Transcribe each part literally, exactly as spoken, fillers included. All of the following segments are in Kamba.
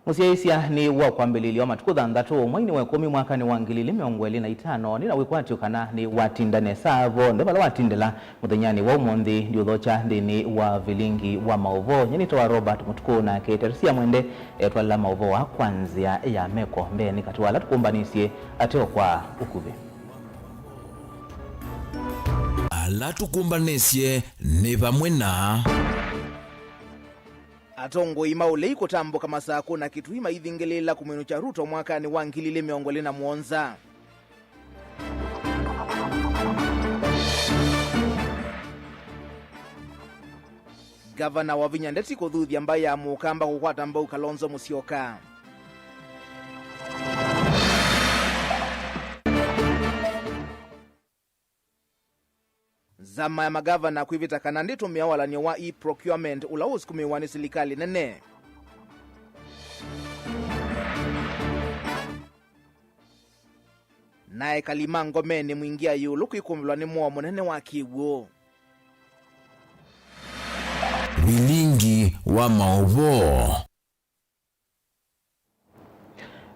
Mũsyaĩĩsya nĩ wa kwambĩlĩlya wa matukũ thanthatũ, mweinĩ wa ĩkũmi, mwakanĩ wa ngili ilĩ mĩongo ĩlĩ na itano, nĩ na wĩkwatyo kana nĩ watinda nesa vonthe vala watindĩla mũthenyanĩ wa ũmũnthĩ. Ndiũthokya nthĩnĩ wa vilingi wa maũvoo. Nyie nĩtawa Robert Mũtukũ, nake Teresia Mwende etwalĩla maũvoo aa kwa nzĩa ya meko. Mbeenĩ katĩ wa ala tũkũmbanĩsye, ateo kwa ũkuvĩ. Ala tũkũmbanĩsye nĩ vamwe na. Atongoi ma ũlei kũtambũka Masakũ na Kitui maithingĩlĩĩla kũmwĩnũkya Ruto mwakanĩ wa ngili ilĩ mĩongo ĩlĩ na mũonza. Ngavana Wavinya Ndeti kũthuthya mbaĩ ya Mũkamba kũkwata mbau Kalonzo Musyoka. Nzama ya magavana kwĩvĩta kana ndĩtũmĩa walany'o wa e-procurement ũla ũsukumĩĩwa nĩ silikalĩ nene. Na ekali ma Ngomenĩ mwingĩa ĩũlũ kwĩkũmbĩlwa nĩ mũao mũnene wa kĩw'ũ. Vilingi wa maũvoo.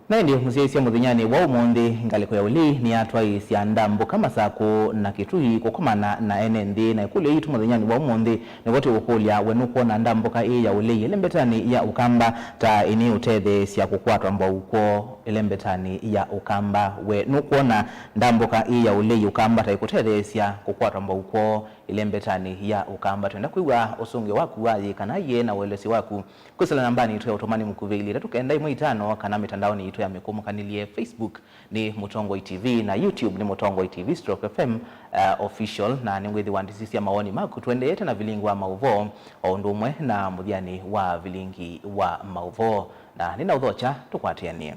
Na ĩndĩ mũsyaĩĩsya mũthenyanĩ wa ũmũnthĩ, ngalĩko ya ũlei nĩyatwaĩĩsya ndambũka Masakũ na Kitui kũkomana na ene nthĩ. Na ĩkũlyo yitũ mũthenyanĩ wa ũmũnthĩ nĩvo tũkũkũlya, we nũkwona ndambũka ĩĩ ya ũlei ĩlembetanĩ ya Ũkamba ta ĩnĩũtetheesya kũkwatwa mbau kwoo ĩlembetanĩ ya Ũkamba? We nũkwona ndambũka ĩĩ ya ũlei Ũkamba ta ĩkũtetheesya kũkwatwa mbau kwoo ĩlembetanĩ ya Ũkamba? Twenda kwĩw'a ũsũngĩo waku wa yĩ kana yĩe na ũelesyo waku. Kwĩsĩla nambanĩ yitũ ya ũtũmani mũkuvĩ ilĩ itatũ kenda ĩmwe itano kana mĩtandaonĩ yitũ ya mĩkũmũkanĩlye, Facebook nĩ Mũtongoi T V na YouTube nĩ Mũtongoi T V stroke F M, uh, official. Na nĩwĩthĩwa ndĩsisya mawoni maku tũendeete na vilingi wa maũvoo o ũndũ ũmwe na mũthyanĩ wa vilingi wa maũvoo. Na nĩnaũthokya tũkwatĩanĩe.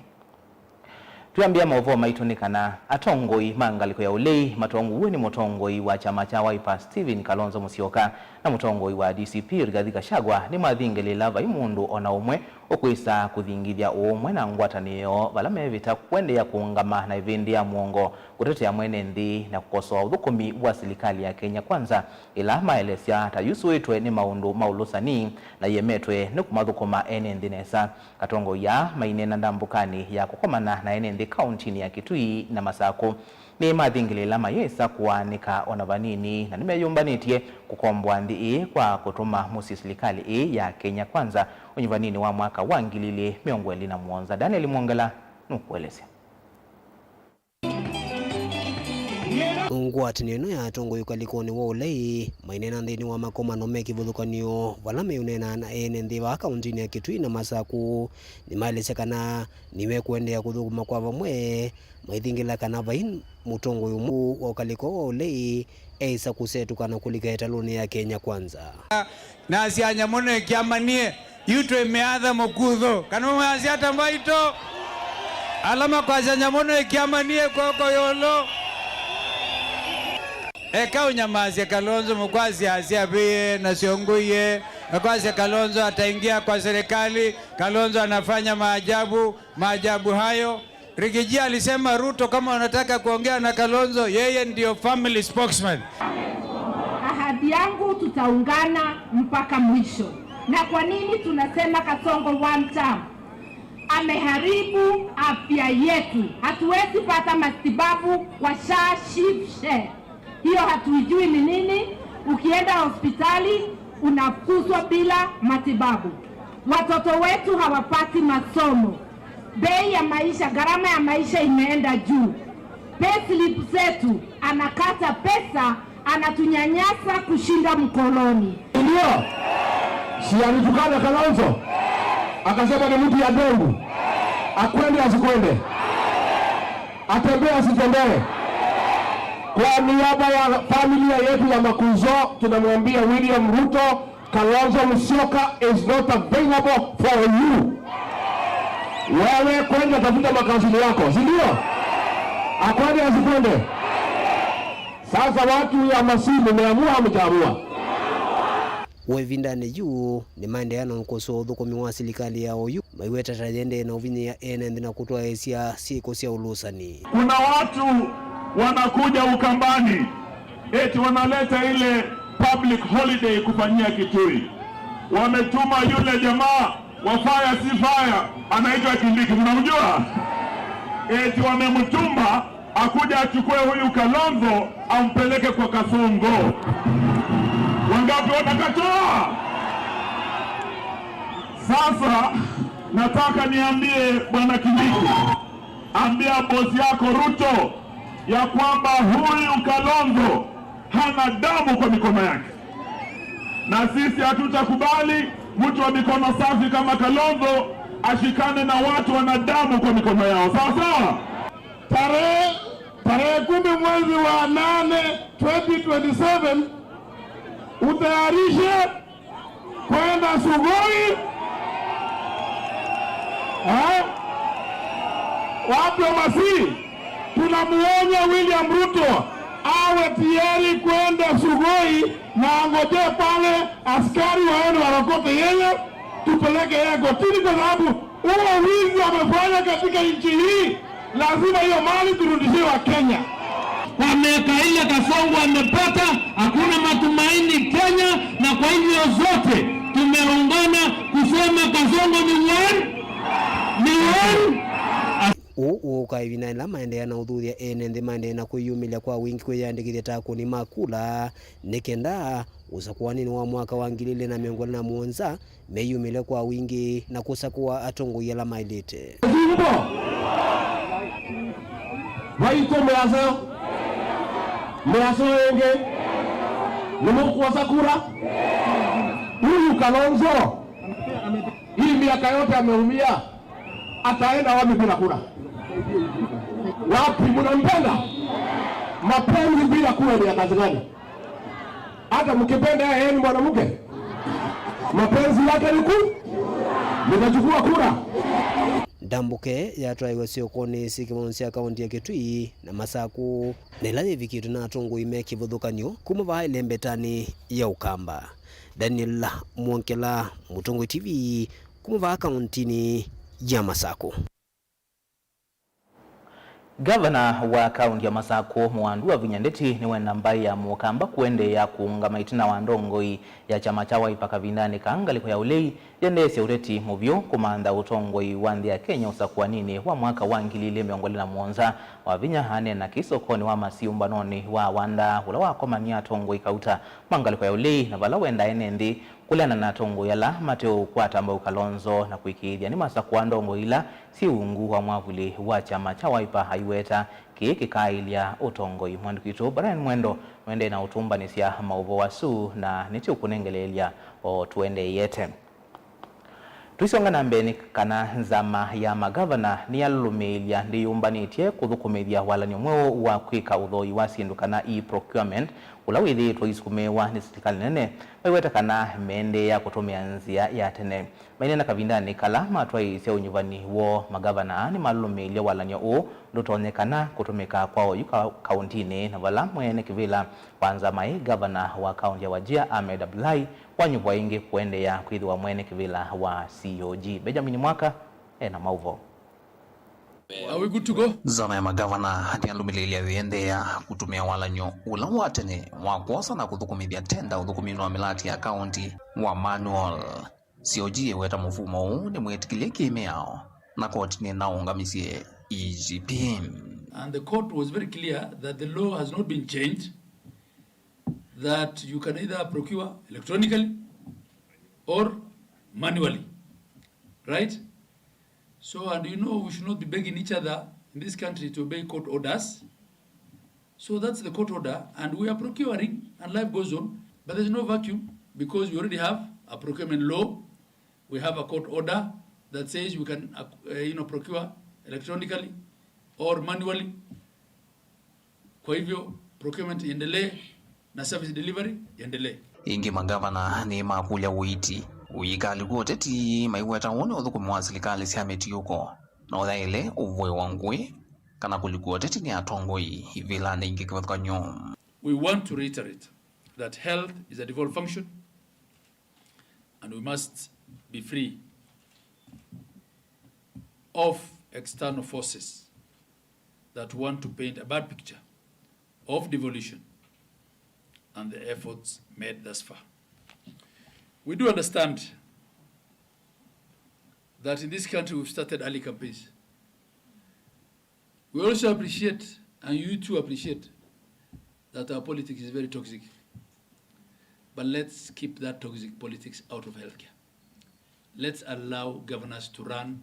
Twĩambĩa maũvoo maitũ nĩ kana atongoi ma ngalĩko ya ũlei matongoew'e nĩ mũtongoi wa kyama kya Wiper Stephen Kalonzo Musyoka na mũtongoi wa D C P Rigathi Gachagua nĩmathingĩlĩĩla vai mũndũ o na ũmwe ũkwĩsa kũthingithya ũũmwe na ngwatanĩo vala mevĩta kũendeea kũũngama na ĩvĩndĩ ya mũongo kũtetea mwene nthĩ na kũkosoa ũthũkũmi wa silikalĩ ya Kenya Kwanza, ĩla maelesya ta yusũĩtwe nĩ maũndũ ma ũlũsani na ĩemetwe nĩ kũmathũkũma ene nthĩ nesa. Atongoi aa maineena ndambũkanĩ ya kũkomana na ene nthĩ kaũntinĩ ya Kitui na Masakũ. Nĩmathingĩlĩĩla mayĩsa kũaanĩka o na vanini, na nĩmeyũmbanĩtye kũkomboa nthĩ ĩĩ kwa kũtũma mũsyĩ silikalĩ ĩĩ ya Kenya Kwanza ũnyuvaninĩ wa mwaka wa ngili ilĩ mĩongo ĩlĩ na mũonza. Daniel Mwongela nũkũelesya. Ngwatanĩo ĩno ya atongoi ũkalĩkonĩ wa ũlei maineena nthĩnĩ wa makomano me kĩvathũkany'o vala meũneena na ene nthĩ vaa kaũntinĩ ya Kitui na Masakũ, nĩmaelesya kana nĩmekũendeea kũthũkũma kwa vamwe maithingĩla kana vai mũtongoi ũmwe wa ũkalĩko wa ũlei eĩsa kũsetũka na kũlika ĩtalũnĩ ya Kenya Kwanza. Nasya nyamũ nĩkĩamanie, yu twĩ mĩatha mũkuthũ. Kana mwasya ata mbaitũ? Ala makwasya nyamũ nĩkĩamanie kw'oko ĩũlũ. Eka ũnyamasye Kalonzo mũkwasya asya vĩe na syongũie. Mekwasya Kalonzo ataingia kwa serikali. Kalonzo anafanya maajabu. Maajabu hayo. Rigiji alisema Ruto kama unataka kuongea na Kalonzo, yeye ndio family spokesman. Ahadi yangu tutaungana mpaka mwisho. Na kwa nini tunasema Kasongo one term? Ameharibu afya yetu. Hatuwezi pata matibabu kwa SHA, SHIF, SHE. Hiyo hatuijui ni nini. Ukienda hospitali, unafukuzwa bila matibabu. Watoto wetu hawapati masomo. Bei ya maisha, gharama ya maisha imeenda juu. Payslip zetu, anakata pesa, anatunyanyasa kushinda mkoloni. Ndio. Si alitukana Kalonzo? Akasema ni mtu ya dengu. Akwende asikwende? Atembee asitembee? Kwa niaba ya familia yetu ya Makuzo, tunamwambia William Ruto, Kalonzo Musyoka is not available for you. Wewe kwenda tafuta makazini yako, si ndio? Akwende asikwende? Sasa watu ya Masii, mmeamua, hamjaamua? Ĩvindanĩ yu, nĩmaendeea na ũkosoa ũthũkũmi wa silikalĩ ya oyu, maiweta ta yĩendee na ũvinyĩĩa ene nthĩ na kũtwaĩĩsya syĩko sya ũlũsani. Kuna watu wanakuja Ukambani, eti wanaleta ile public holiday kufanyia Kitui. Wametuma yule jamaa Wa fire si fire, anaitwa Kindiki, mnamjua? Eti wamemtuma akuja achukue huyu Kalonzo ampeleke kwa Kasongo. Wangapi watakataa? Sasa nataka niambie Bwana Kindiki, ambia bosi yako Ruto ya kwamba huyu Kalonzo hana damu kwa mikono yake, na sisi hatutakubali mtu wa mikono safi kama Kalonzo ashikane na watu wana damu kwa mikono yao. Sawa sawa? Tarehe, tarehe kumi mwezi wa nane twenty twenty-seven, utayarishe kwenda Sugoi. Eh? Watu wa Masii, tunamuonya William Ruto awe tayari kwenda Sugoi na angoje pale askari waende warokote yeye, tupeleke yeye kotini, kwa sababu huo wizi amefanya katika nchi hii, lazima hiyo mali turudishiwe Wakenya. Wameka ile Kasongo amepata, hakuna matumaini Kenya, na kwa hivyo zote tumeungana kusema Kasongo ni one, ni one. Ũu ũũka ĩvinda ĩla maendeea na ũthuthya ene nthĩ maendeee na kwĩyumĩlya kwa wingĩ kwĩyandĩkĩthya ta akũni ma kula, nĩ kenda ũsakũanĩnĩ wa mwaka wa ngili ilĩ na mĩongo ĩlĩ na mũonza meyumĩle kwa wingĩ na kũsakũa atongoi ala maĩlĩte. Zimbo. Vaitũ mĩaso. Mĩaso ĩngĩ. Nĩmũkwosa kura? Huyu Kalonzo. Hii miaka yote ameumia. Ataenda wapi bila kura? Wapi? Mnampenda? Mapenzi bila kura ni ya kazi gani? Hata mkipenda yeye ni mwanamke, mapenzi yake ni ku, nitachukua kura. Ndambũke yatwaĩwe syokonĩ syĩ kĩvonĩ sya kaũntĩ ya Kitui na Masakũ, na ĩla yĩvikĩtwe na atongoi me kĩvathũkany'o kuma vaa ĩlembetanĩ ya Ũkamba. Daniel Mwongela, Mũtongoi T V, kuma vaa kaũntĩnĩ ya Masakũ. Ngavana wa kaũntĩ ya Masakũ, Mũwandu Wavinya Ndeti, nĩwenda mbaĩ ya Mũkamba kũendeea kũũngama ĩtina wa ndongoi ya kyama kya Wiper kavindanĩ kaa ngalĩko ya ũlei yendeesya ũteti mũvyũ kũmantha ũtongoi wa nthĩ ya Kenya ũsakũaninĩ wa mwaka wa ngili ilĩ mĩongo ĩlĩ na mũonza. Wavinya aneena kĩsokonĩ wa Masii ũmbanonĩ wa Wanda, ũla wakomanie atongoi kauta ma ngalĩko ya ũlei, na vala wendaa ene nthĩ kũleana na atongoi ala mateũkwata mbau Kalonzo na kũĩkĩĩthya nĩmasakũa ndongoi ila syĩ ungu wa mwavuli wa kyama kya Wiper, aiweta kĩĩ kĩkaaĩlya ũtongoi. Mwandĩki witũ Brian Mwendo nũendee na ũtũmbanĩsya maũvoo asu na nĩtũkũnengeleelya o tũendeeyete. Tũisonga na mbee, nĩ kana nzama ya magavana nĩyalũlũmĩĩlya ndĩyũmbanĩtye kũthũkũmĩthya walany'o mweũ wa kwĩka ũthoi wa syĩndũ kana e-procurement, ũla wĩthĩĩtwe ũisukumĩĩwa nĩ silikalĩ nene. Maiweta kana meendeea kũtũmĩa nzĩa ya tene. Maineena kavindanĩ kala matwaĩĩsya ũnyuvani woo, magavana aa nĩmalũlũmĩĩlye walany'o ũũ ndũtonyekana kũtũmĩka kwa oyu ka-, kaũntĩnĩ, na vala mwene kĩvĩla wa nzama ĩĩ, ngavana wa kaũntĩ ya Wajir, Ahmed Abdullahi, wanyuvwa ĩngĩ kũendeea kwĩthĩwa mwene kĩvĩla wa C O G. Benjamin Mwaka ena maũvoo. Are we good to go? Nzama ya magavana nĩyalũmĩlĩĩlya ĩendeea kũtũmĩa walany'o ũla wa tene wa kwosa na kũthũkũmĩthya tenda ũthũkũminĩ wa mĩlatĩ ya kaũntĩ wa manual. C O G ĩweta mũfumo ũũ nĩmwĩtĩkĩlye kĩ-mĩao na koti nĩnaũngamisye E G P. And the court was very clear that the law has not been changed, that you can either procure electronically or manually, right? So, and you know, we should not be begging each other in this country to obey court orders. So that's the court order, and we are procuring, and life goes on. But there's no vacuum, because we already have a procurement law. We have a court order that says we can, uh, uh, you know, procure electronically or manually. Kwa hivyo, procurement iendelee na service delivery iendelee. Ĩngĩ, magavana nĩmakũlya ũiiti ũikalĩ kwa ũteti, maiweta ũũ nĩ ũthũkũmi wa silikalĩ sya mĩtiũko, na ũyaĩle ũvũĩwa ngũĩ kana kũlikwa ũteti nĩ atongoi ivĩlanĩ ingĩ kĩvathũkany'o. We want to reiterate that health is a devolved function and we must be free of external forces that want to paint a bad picture of devolution and the efforts made thus far. We do understand that in this country we've started early campaigns. We also appreciate, and you too appreciate, that our politics is very toxic. But let's keep that toxic politics out of healthcare. Let's allow governors to run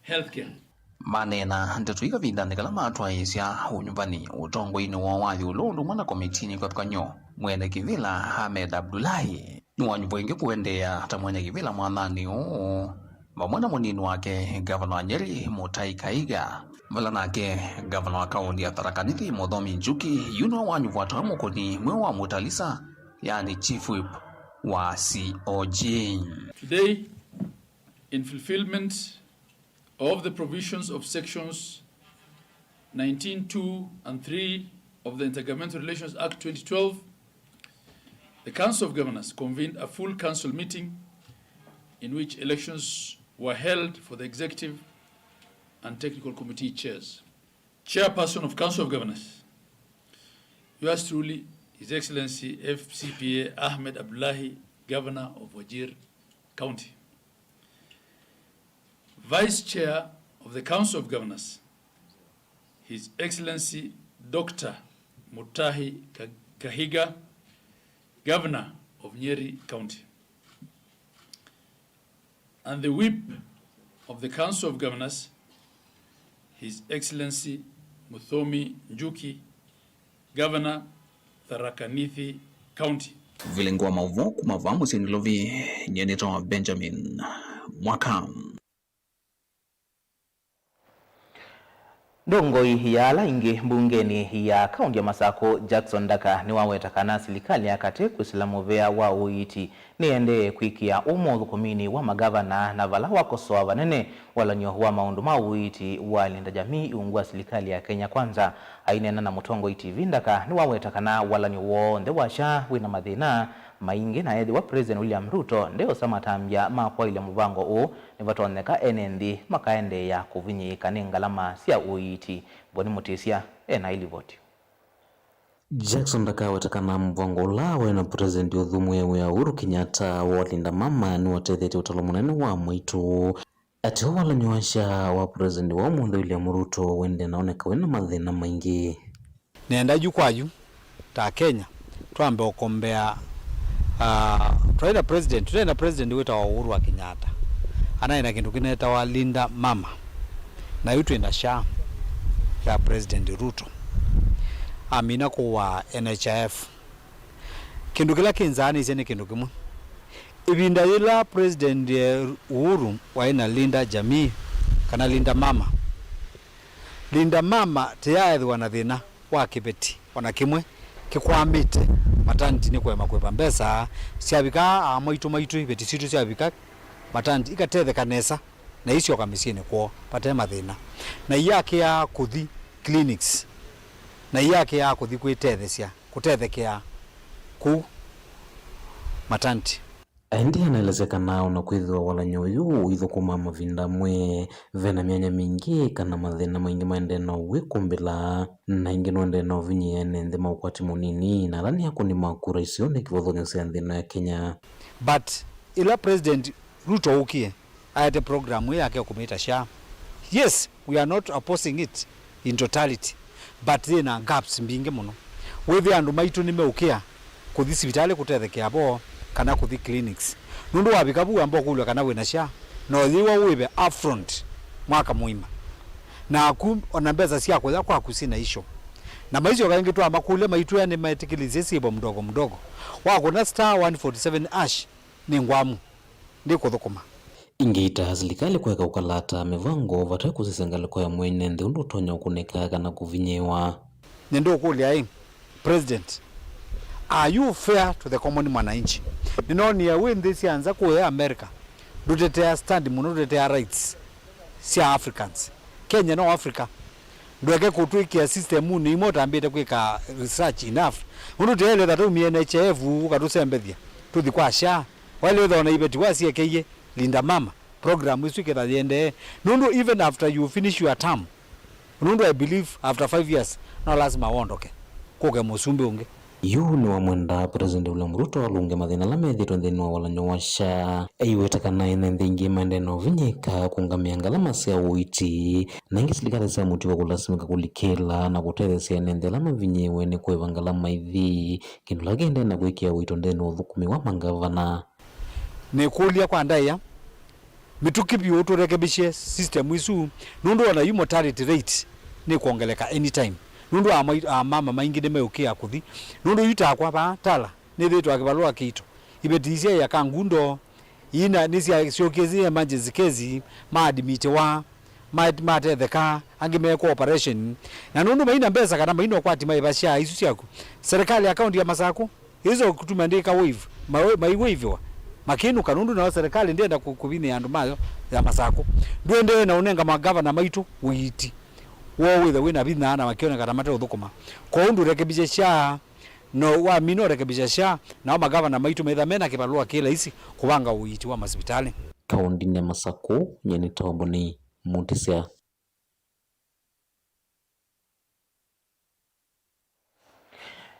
healthcare. Maneena ndeto ii kavindanĩ kala matwaĩĩsya ũnyuvani ũtongoinĩ woo wa ĩũlũ ũndũ ũmwe na komitinĩ kwĩvakanyo, mwene kĩvĩla Ahmed Abdullahi nĩwanyuvwa ĩngĩ kũendeea ta mwene kĩvĩla mwathanĩ ũũ, vamwe na mũnini wake, Ngavana wa Nyeri, Mũtai Kahiga, vala nake ngavana wa kaũnti ya Tharaka Nithi, Mũthomi Njuki, yu nĩwe wanyuvwa ta mũkũni mweũ wa Mutalisa, yani Chief Whip wa C O G. Today, in fulfillment of the provisions of sections nineteen two and three of the Intergovernmental Relations Act twenty twelve, the Council of Governors convened a full council meeting in which elections were held for the executive and technical committee chairs. Chairperson of Council of Governors, yours truly, His Excellency F C P A Ahmed Abdullahi, Governor of Wajir County. Vice Chair of the Council of Governors, His Excellency Doctor Mutahi Ka-, Kahiga, Governor of Nyeri County. And the Whip of the Council of Governors, His Excellency Muthomi Njuki, Governor, Tharaka Nithi County. Vilingi wa maũvoo kuma vaa mũsyĩ Nairobi, nyie nĩtawa Benjamin Mwaka. Ndongoi ya ala aingĩ mbungenĩ ya kaũnti ya Masakũ, Jackson Ndaka, nĩwaweta kana silikalĩ ya katĩ kwĩsĩla mũvea wa ũiiti nĩyendee kwĩkĩa ũmũ ũthũkũminĩ wa magavana, na vala wakosoa vanene walany'o wa maũndũ ma ũiiti wa Linda Jamii ungu wa silikalĩ ya Kenya Kwanza. Aineena na Mũtongoi T V, Ndaka nĩwaweta kana walany'o w'onthe wa SHA wĩna mathĩna maingĩ, na ethĩwa President William Ruto ndeosa matambya ma kwaĩlya mũvango ũũ, nĩvatonyeka ene nthĩ makaendeea kũvinyĩĩka nĩ ngalama sya ũiiti. Boni Mũtĩsya ena ĩlivoti. Jackson ndakaweta kana mũvango ũla waĩ na President ũthũmũe wĩa Uhuru Kenyatta wa Linda Mama nĩwatetheetye ũtalo mũnene wa mwaitũ. Atĩ ũvalany'o wa SHA wa President wa ũmũnthĩ William Ruto wendee na oneka wĩna mathĩna maingĩ. Nĩenda yu kwa yu, ta Akenya, twambe ũkombea, ah, twaĩ na president, tũtaĩ na president wĩtawa Uhuru wa Kenyatta. Anaĩ na kĩndũ kĩnetawa Linda Mama. Na yu twĩ na SHA ya President Ruto. Amina kũwaa NHIF. Kĩndũ kĩla kĩnzaanĩsye nĩ kĩndũ kĩmwe. Ĩvinda yĩla President, eh, Uhuru waĩ na Linda Jamii, kana Linda Mama, Linda Mama tĩyaethĩwa na thĩna wa kĩveti o na kĩmwe kĩkwamĩte matantinĩ kũema kũĩva mbesa. Syavika aa mwaitũ maitũ, iveti sitũ syavika matanti, ikatetheka nesa, na isyoka mĩsyĩnĩ kwoo vate mathĩna. Na iyakĩaa kũthi clinics, na iyakĩaa kũthi kwĩtethesya, kũtethekea kũu matanti. Ĩndĩ anaelesya kana o na kwĩthĩwa walany'o ũyũ ũithũkũmaa mavinda amwe, ve na myanya mingĩ kana mathĩna maingĩ maendee na ũwĩkũmbĩla, na ĩngĩ nũendee na ũvinyĩĩa ene nthĩ ma ũkwati mũnini, na ala nĩ akũni ma kura isionĩ kĩvathũkany'o sya nthĩ ĩno ya Kenya. But ĩla President Ruto ũkie, aete program ĩĩ yake ya kũmĩta SHA. Yes, we are not opposing it in totality, but yĩ na gaps mbingĩ mũno. Wĩthĩa andũ maitũ nĩmeũkĩa kũthi sivitalĩ kũtethekea vo kana kũthi clinics. Nũndũ wavika vu wamba ũkũlw'a kana wĩ na SHA, na ũyĩwa ũĩve upfront mwaka mũima. Naku ona mbesa sya kũya kwaku syĩ na issue. Na maisyoka ĩngĩ twamakũlya maitwĩa nĩmetĩkĩlĩsye syĩvo mdogo mdogo. Wakũna star one forty seven hash, nĩ ngwamu, ndĩkũthũkũma. Ĩngĩ ita silikalĩ kũeka ũkalata mĩvango vate kũsisya ngalĩko ya mwene nthĩ ũndũ ũtonya ũkũnĩka kana kũvinyĩĩwa. Nĩndũkũlya ĩ, President, are you fair to the common mwananchi? Nĩnoonie wĩ nthĩ sya nza kũya America, ndũtetea stand mũno, ndũtetea rights sya Africans. Kenya no Africa. Ndweke kũtwĩkĩa systemunĩ imwe ũtambĩte kwĩka research enough. Nũndũ tĩelĩtha twaumie NHIF ũkatũsembethya tũthi kwa SHA. Waĩle wĩthwa ona iveti wasyekeie Linda Mama, program ĩsu ĩketha yĩendee. Nũndũ even after you finish your term, nũndũ I believe after five years, no lazima wondoke, kũke mũsumbĩ ũngĩ. Yu nĩwamwenda President William Ruto alũnge mathĩna ala methĩĩtwe nthĩnĩ wa walany'o wa SHA. Aiweta kana ene nthĩ ingĩ maendee na ũvinyĩka kũngamĩa ngalama sya ũiiti, na ĩngĩ silikalĩ sya mũtuo kũlasimĩka kũlikĩla na kũtetheesya ene nthĩ ala mavinyĩĩwe nĩ kũĩva ngalama ithi, kĩndũ kĩla kĩendee na kwĩkĩa ũito nthĩnĩ wa ũthũkũmi wa mangavana. Nĩkũlya kwa ndaĩa, mĩtũkĩ vyũ tũrekebishe system isu, nũndũ ona yu mortality rate nĩkwongeleka anytime, nũndũ amai-, amama maingĩ nĩmeũkĩa kũthi, nũndũ yu takwa vaa Tala nĩthĩĩtwe kĩvalũa kĩito, iveti isyaĩa Kangundo, ina nĩsyasyokĩe emergency case, maadmitiwa, ma-, matetheka, angĩ meekwa operation. Na nũndũ maina mbesa kana maina ũkwati maĩva SHA isu syaku, serikali ya kaunti ya Masakũ ĩsa kũtuma ndĩka waive, ma-, maiwaiviwa, makĩnũka, nũndũ nao serikali ndĩenda kũ-, kũvinyĩa andũ mayo ya Masakũ. Ndũendee na ũnenga magavana maitũ ũiiti woo wĩthe wĩna vinya na makĩoneka ta mateũthũkũma. Kwoou ndũrekebishe SHA, no wamina ũrekebishe SHA, nao magavana maitũ metha mena kĩvalũa kĩ laisi kũvanga ũiiti wa masivitalĩ. Kaũndĩnĩ ya Masakũ, nyie nĩ Toboni Mutisya.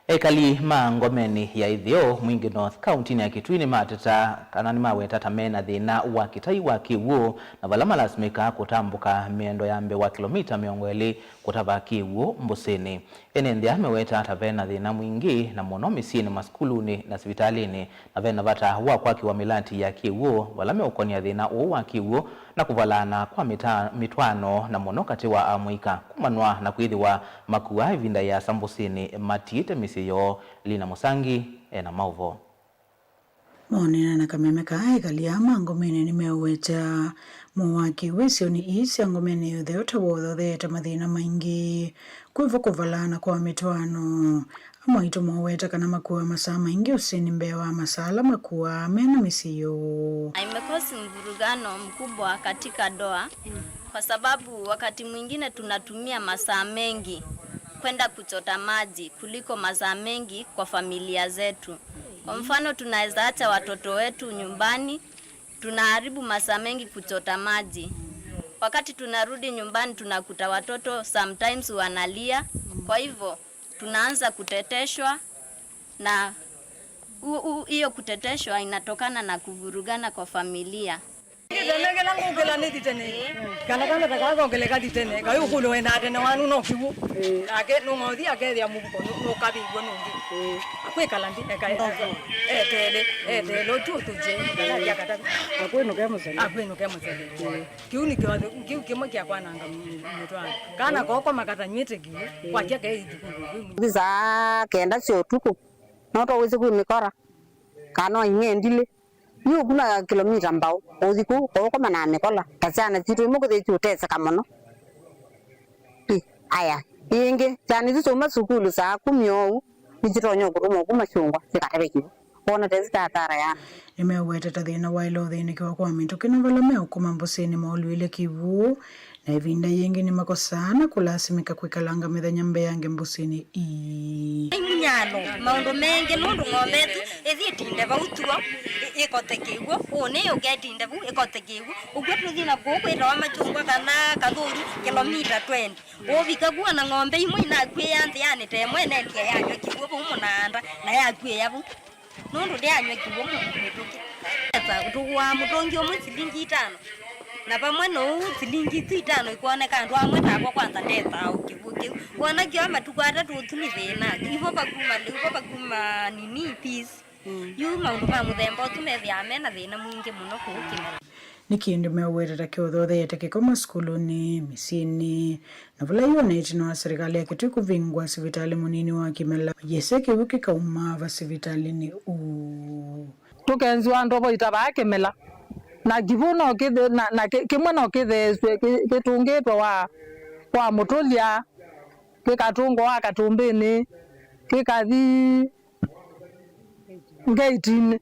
Ekali ma Ngomeni ya Ĩtheo, Mwingi North, kaũntĩnĩ ya Kitui nĩmateta kana nĩmaweta ta mena thĩna wa kĩtai wa kĩw'ũ, na vala malasimĩkaa kũtambũka mĩendo ya mbee wa kĩlomita mĩongo ĩlĩ kũtava kĩw'ũ Mbũsĩnĩ. Ene nthĩ aa meweta ta vena thĩna mwingĩ, na mũno mĩsyĩnĩ, masukulunĩ na sivitalĩnĩ, na vena vata wa kwakĩwa mĩlati ya kĩw'ũ vala meũkonia thĩna ũũ wa kĩw'ũ na kũvalaana kwa mĩta-, mĩtwaano, na mũno katĩ wa amũika, kumanwa na kwĩthĩwa makuaa ĩvinda yĩasa Mbũsĩnĩ matiĩte mĩsyĩ yoo. Lina Mũsangi ena maũvoo. Maonana na kameme ka ekali aa ma Ngomeni nĩmeũweta mũo wa kĩw'ũ isionĩ ii sya Ngomeni ya Ĩtheo ta wothotheete mathĩna maingĩ, kwĩvo kũvalaana kwa mĩtwaano. Amwaitũ moweta kana makuaa masaa maingĩ ũsĩnĩ mbee wa masaa ala makuaa me na mĩsyĩ yoo. Imekosi mvurugano mkubwa katika ndoa kwa sababu wakati mwingine tunatumia masaa mengi kwenda kuchota maji kuliko masaa mengi kwa familia zetu. Kwa mfano, tunaweza acha watoto wetu nyumbani, tunaharibu masaa mengi kuchota maji. Wakati tunarudi nyumbani, tunakuta watoto sometimes wanalia. Kwa hivyo, tunaanza kuteteshwa, na u-, u-, hiyo kuteteshwa inatokana na kuvurugana kwa familia. Tene kĩla ngũkĩla nĩ thitene. Kana kana ta kakongeleka thitene. Kaĩ ũkũlyo wenda tene wanu no kĩw'ũ. Nake nũng'othi akethĩa mũvuko nũ-, nũkavĩiw'e nũngĩ. Akwĩkala nthĩ, eka-, eka-, etele, etele, ũtu ũtũje, kana ya katatu. Akwĩnũke mũsele. Akwĩnũke mũsele. Kĩu nĩkyo, kĩu kĩmwe kya kwananga mũ-, mũtwaano. Kana koko makatanywĩte kĩw'ũ, kwakya kei thukulu. Nĩ saa kenda sya ũtukũ, no twawĩsĩ kwĩ mĩkora, kana no ing'endilĩ. Yu ũkuma kĩlomita mbaũ, ũthi kũu, kũũkoma na mĩkola. Ta syana sitũ imwe kwĩthĩwa iũteseka mũno. Ĩ, aya, ĩngĩ, syana isu syauma sukulu saa kũmi oou, nĩsyĩtonya kũtũmwa kuma syũngwa, syĩkatave kĩw'ũ. Wona ta ĩsu ta athara ya. Nĩmeũweta ta thĩna waĩle ũthĩnĩkĩwa kwa mĩtũkĩ na vala meũkoma Mbũsĩnĩ maũlw'ĩle kĩw'ũ, na ĩvinda yĩngĩ nĩmakosaa na kũlasimĩka kwĩkalanga mĩthenya mbeange Mbũsĩnĩ ii. Ai mũnyalo, maũndũ mengĩ nũndũ ng'ombe ĩtu ĩthi ĩtinde vau tuo, ĩ-, ĩkote kĩw'ũ, ũnĩ ũketinde vau ĩkote kĩw'ũ. Ũkw'o tũthi na kũu kwĩtawa Machungwa kana Kathũri, kĩlomita twenty. Ũvika kuo na ng'ombe imwe inakw'ĩĩa nthĩanĩ ta ĩmwe ĩnendia yanyw'a kĩw'ũ vau mũnaanda, na yakw'ĩĩa vau. Nũndũ ndĩanyw'a kĩw'ũ mĩtũkĩ. Esa tũgũaa mũtũngi ũmwe silingi itano, na vamwe na ũu silingi isu itano ikwoneka andũ amwe takwa kwanza ndethaa o kĩw'ũ kĩu. Wona kĩoa matukũ atatũ ũtu nĩ thĩna. Ivo vakuma lĩu, vo vakuma nini, peas. Yu maũndũ ma mũthemba ũsu methĩawa me na thĩna mwingĩ mũno kũu kĩmera. Nĩ kĩndũ meũweta ta kĩũthotheete kĩko masukulunĩ, mĩsyĩnĩ, na vala yu ona ĩtina wa serikali ya Kitui kũvingũa sivitalĩ mũnini wa Kĩmela, yĩsĩ kĩw'ũ kĩkauma va sivitalĩnĩ ũũ. Tũkenzĩwa ndovo itavaa Kĩmela, na kĩw'ũ no kĩthe-, na, na kĩ-, kĩmwe no kĩtheesw'e kĩ-, kĩtũngĩtwe wa, wa mũtũlya, kĩkatũngwa wa Katũmbĩnĩ, kĩkathi ngetinĩ.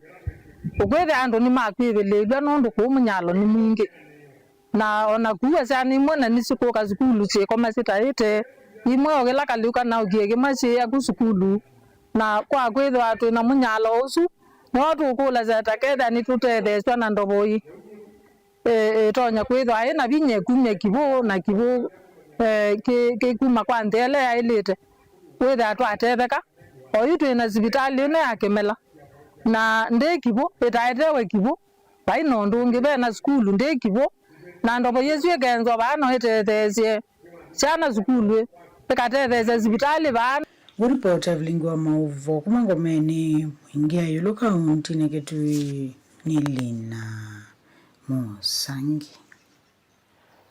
Ũkwĩthĩa andũ nĩmakwĩvĩlĩĩlw'a nũndũ kũu mũnyalo nĩ mwingĩ. Na o na kũu syana imwe na nĩsikũka sukulu syĩkoma syĩtaĩte. Imwe o kĩla kaliu kanaũkie kĩmwe syĩya ku sukulu. Na kwa kwĩthĩwa twĩ na mũnyalo ũsu, nĩw'o tũkũlasya ta kethĩa nĩtũtetheesw'a na ndovo ii. Ĩ-, ĩtonya kwĩthĩwa ĩ na vinya ĩkumya kĩw'ũ na kĩw'ũ, eh, kĩ-, kĩkuma kwa nthĩ ĩla yaĩlĩte, wĩthĩa twatetheka. Oyu twĩ na sivitalĩ ĩno ya Kĩmela, na ndĩ kĩvũ, ĩtaetewe kĩvũ, vai na ũndũ ũngĩ, ve na sukulu ndĩ kĩvũ, na ndovo yĩsu ĩkenzwa vaa no ĩtetheesye syana sukulu, ĩkatetheesya sivitalĩ vaa. Ũripota vilingi wa maũvoo kuma ngomenĩ mwingĩ ya ĩũlũ kauntinĩ Kitui nĩ Lina Mũsangi.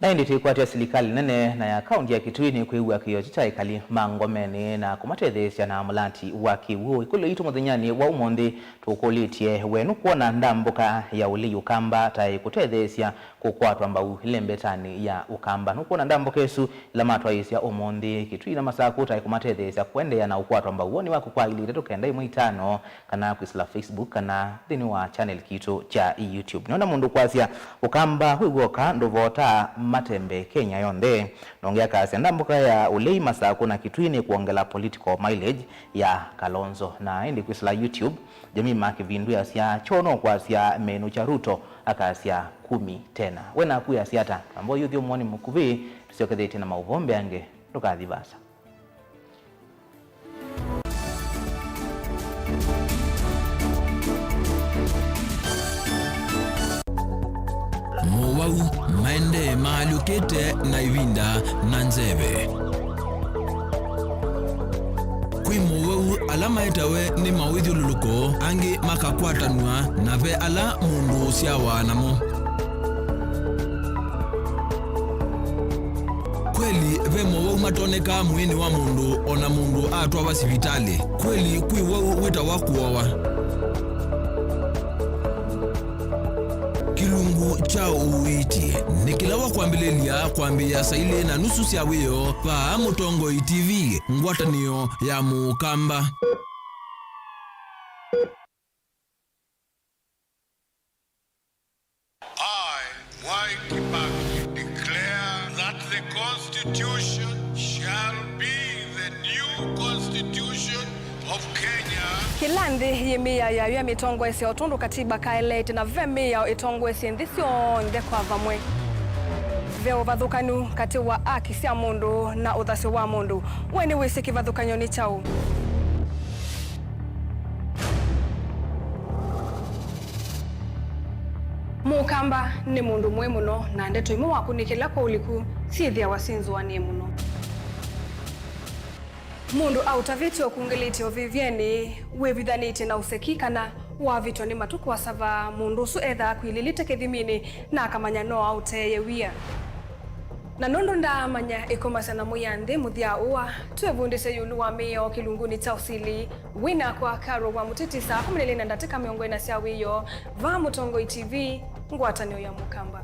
Na ĩndĩ twĩkwatya silikalĩ nene na ya kaunti ya Kitui nĩkwĩw'a kĩĩo kya ekali ma ngomenĩ na kũmatetheesya na mũlati wa kĩw'ũ. Ĩkũlyo yitũ mũthenyanĩ wa ũmũnthĩ tũkũlĩtye, we nũkwona ndambũka ya ũlei ũkamba ta ĩkũtetheesya kũkwatwa mbau ĩlembetanĩ ya ũkamba? Nũkwona ndambũka ĩsu ĩla matwaĩĩsya ũmũnthĩ Kitui na Masakũ ta ĩkũmatetheesya kũendeea na ũkwatwa mbau? Woni waku kwa ilĩ itatũ kenda ĩmwe itano, kana kwĩsĩla Facebook kana nthĩnĩ wa channel kitũ kya YouTube. Nĩona mũndũ kwasya, ũkamba wĩ w'oka ndũvotaa matembe Kenya yonthe. Na ũngĩ akasya, ndambũka ya ũlei Masakũ na Kitui nĩ kwongela political mileage ya Kalonzo. Na ĩndĩ kwĩsĩla YouTube, Jemima Kĩvindu asya, choo no kwasya menũkya Ruto, akasya kumi tena. We naku yasya ata? Twamba ũyũthya ũmwoni mũkuvĩ, tũsyokethĩtye na maũvoo mbeange, ndũkathi vaasa. Mowau maendee maalyũkĩte na ĩvinda na nzeve. Kwĩ mowau ala maetawe nĩ mawĩthyũlũlũko, angĩ makakwatanw'a, na ve ala mũndũ ũsyawa namo. Kweli, ve mowau matonekaa mwĩĩnĩ wa mũndũ o na mũndũ atwawa sivitalĩ. Kweli, kwĩ wau wĩtawa kũowa. Kĩlungu kya ũiiti nĩ kĩla wa kwambĩlĩlya kwambĩĩa saa ilĩ na nusu sya wĩoo vaa Mũtongoi T V, ngwatanĩo ya Mũkamba. I, Mwai Kibaki, declare that the Constitution shall be the new Constitution of Kenya. Kĩla nthĩ yĩ mĩao yayo ya mĩtongoesya o tondũ katiba kaeleete, na ve mĩao ĩtongoesye nthĩ syonthe kwa vamwe. Ve ũvathũkanu katĩ wa aki sya mũndũ na ũthasyo wa mũndũ. We nĩwĩsĩ kĩvathũkany'o nĩ kyaũ? Mũkamba nĩ mũndũ mũĩ mũno, na ndeto imwe wakunĩkĩla kwa ũliku syĩthĩawa syĩ nzũanĩe mũno. Mũndũ aũtavĩtye ũkungĩlĩtye ũvĩvyenĩ, wĩvithanĩtye na ũseki, kana wavĩtwa nĩ matukũ asava, mũndũ ũsu ethaa akwilĩlĩte kĩthiminĩ na akamanya no aũteeye wia. Na nũndũ ndaamanya ĩkomasya na mwĩanthĩ mũthya ũa, twĩvundĩsye ĩũlũ wa mĩao kĩlungunĩ kya ũsili. Wĩ nakwa Carol wa Mũtiti, saa kũmi na ilĩ na ndatĩka mĩongo ĩna sya wĩoo, vaa Mũtongoi T V, ngwatanĩo ya Mũkamba.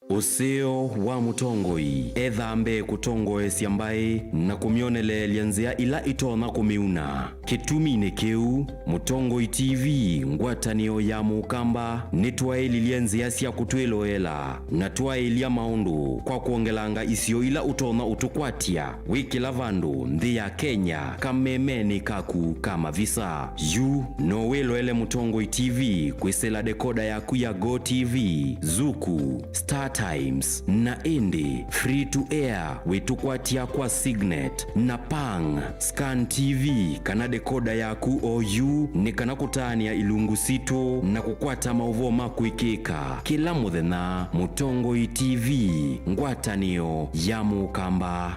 Ũseo wa mũtongoi ethaa mbee kũtongoesya mbaĩ na kũmyoneleelya nzĩa ila itonya kũmĩuna. Kĩtuminĩ kĩu, Mũtongoi T V, ngwatanĩo ya Mũkamba, nĩtwaĩlilye nzĩa sya kũtwĩloela na twaĩlya maũndũ kwa kwongelanga isio ila ũtonya ũtũkwatya wĩ kĩla vandũ nthĩ ya Kenya kamemenĩ kaku ka mavisa. Yu no wĩloele Mũtongoi T V kwĩsĩla dekoda yaku ya Go T V, Zuku, Star Times, na ĩndĩ free to air wĩtũkwatya kwa Signet na Pang. Scan T V kana dekoda yaku oyu nĩ kana kũtaanĩa ilungu sitũ na kũkwata maũvoo ma kwĩkĩka kĩla mũthenya. Mũtongoi T V, ngwatanĩo ya Mũkamba.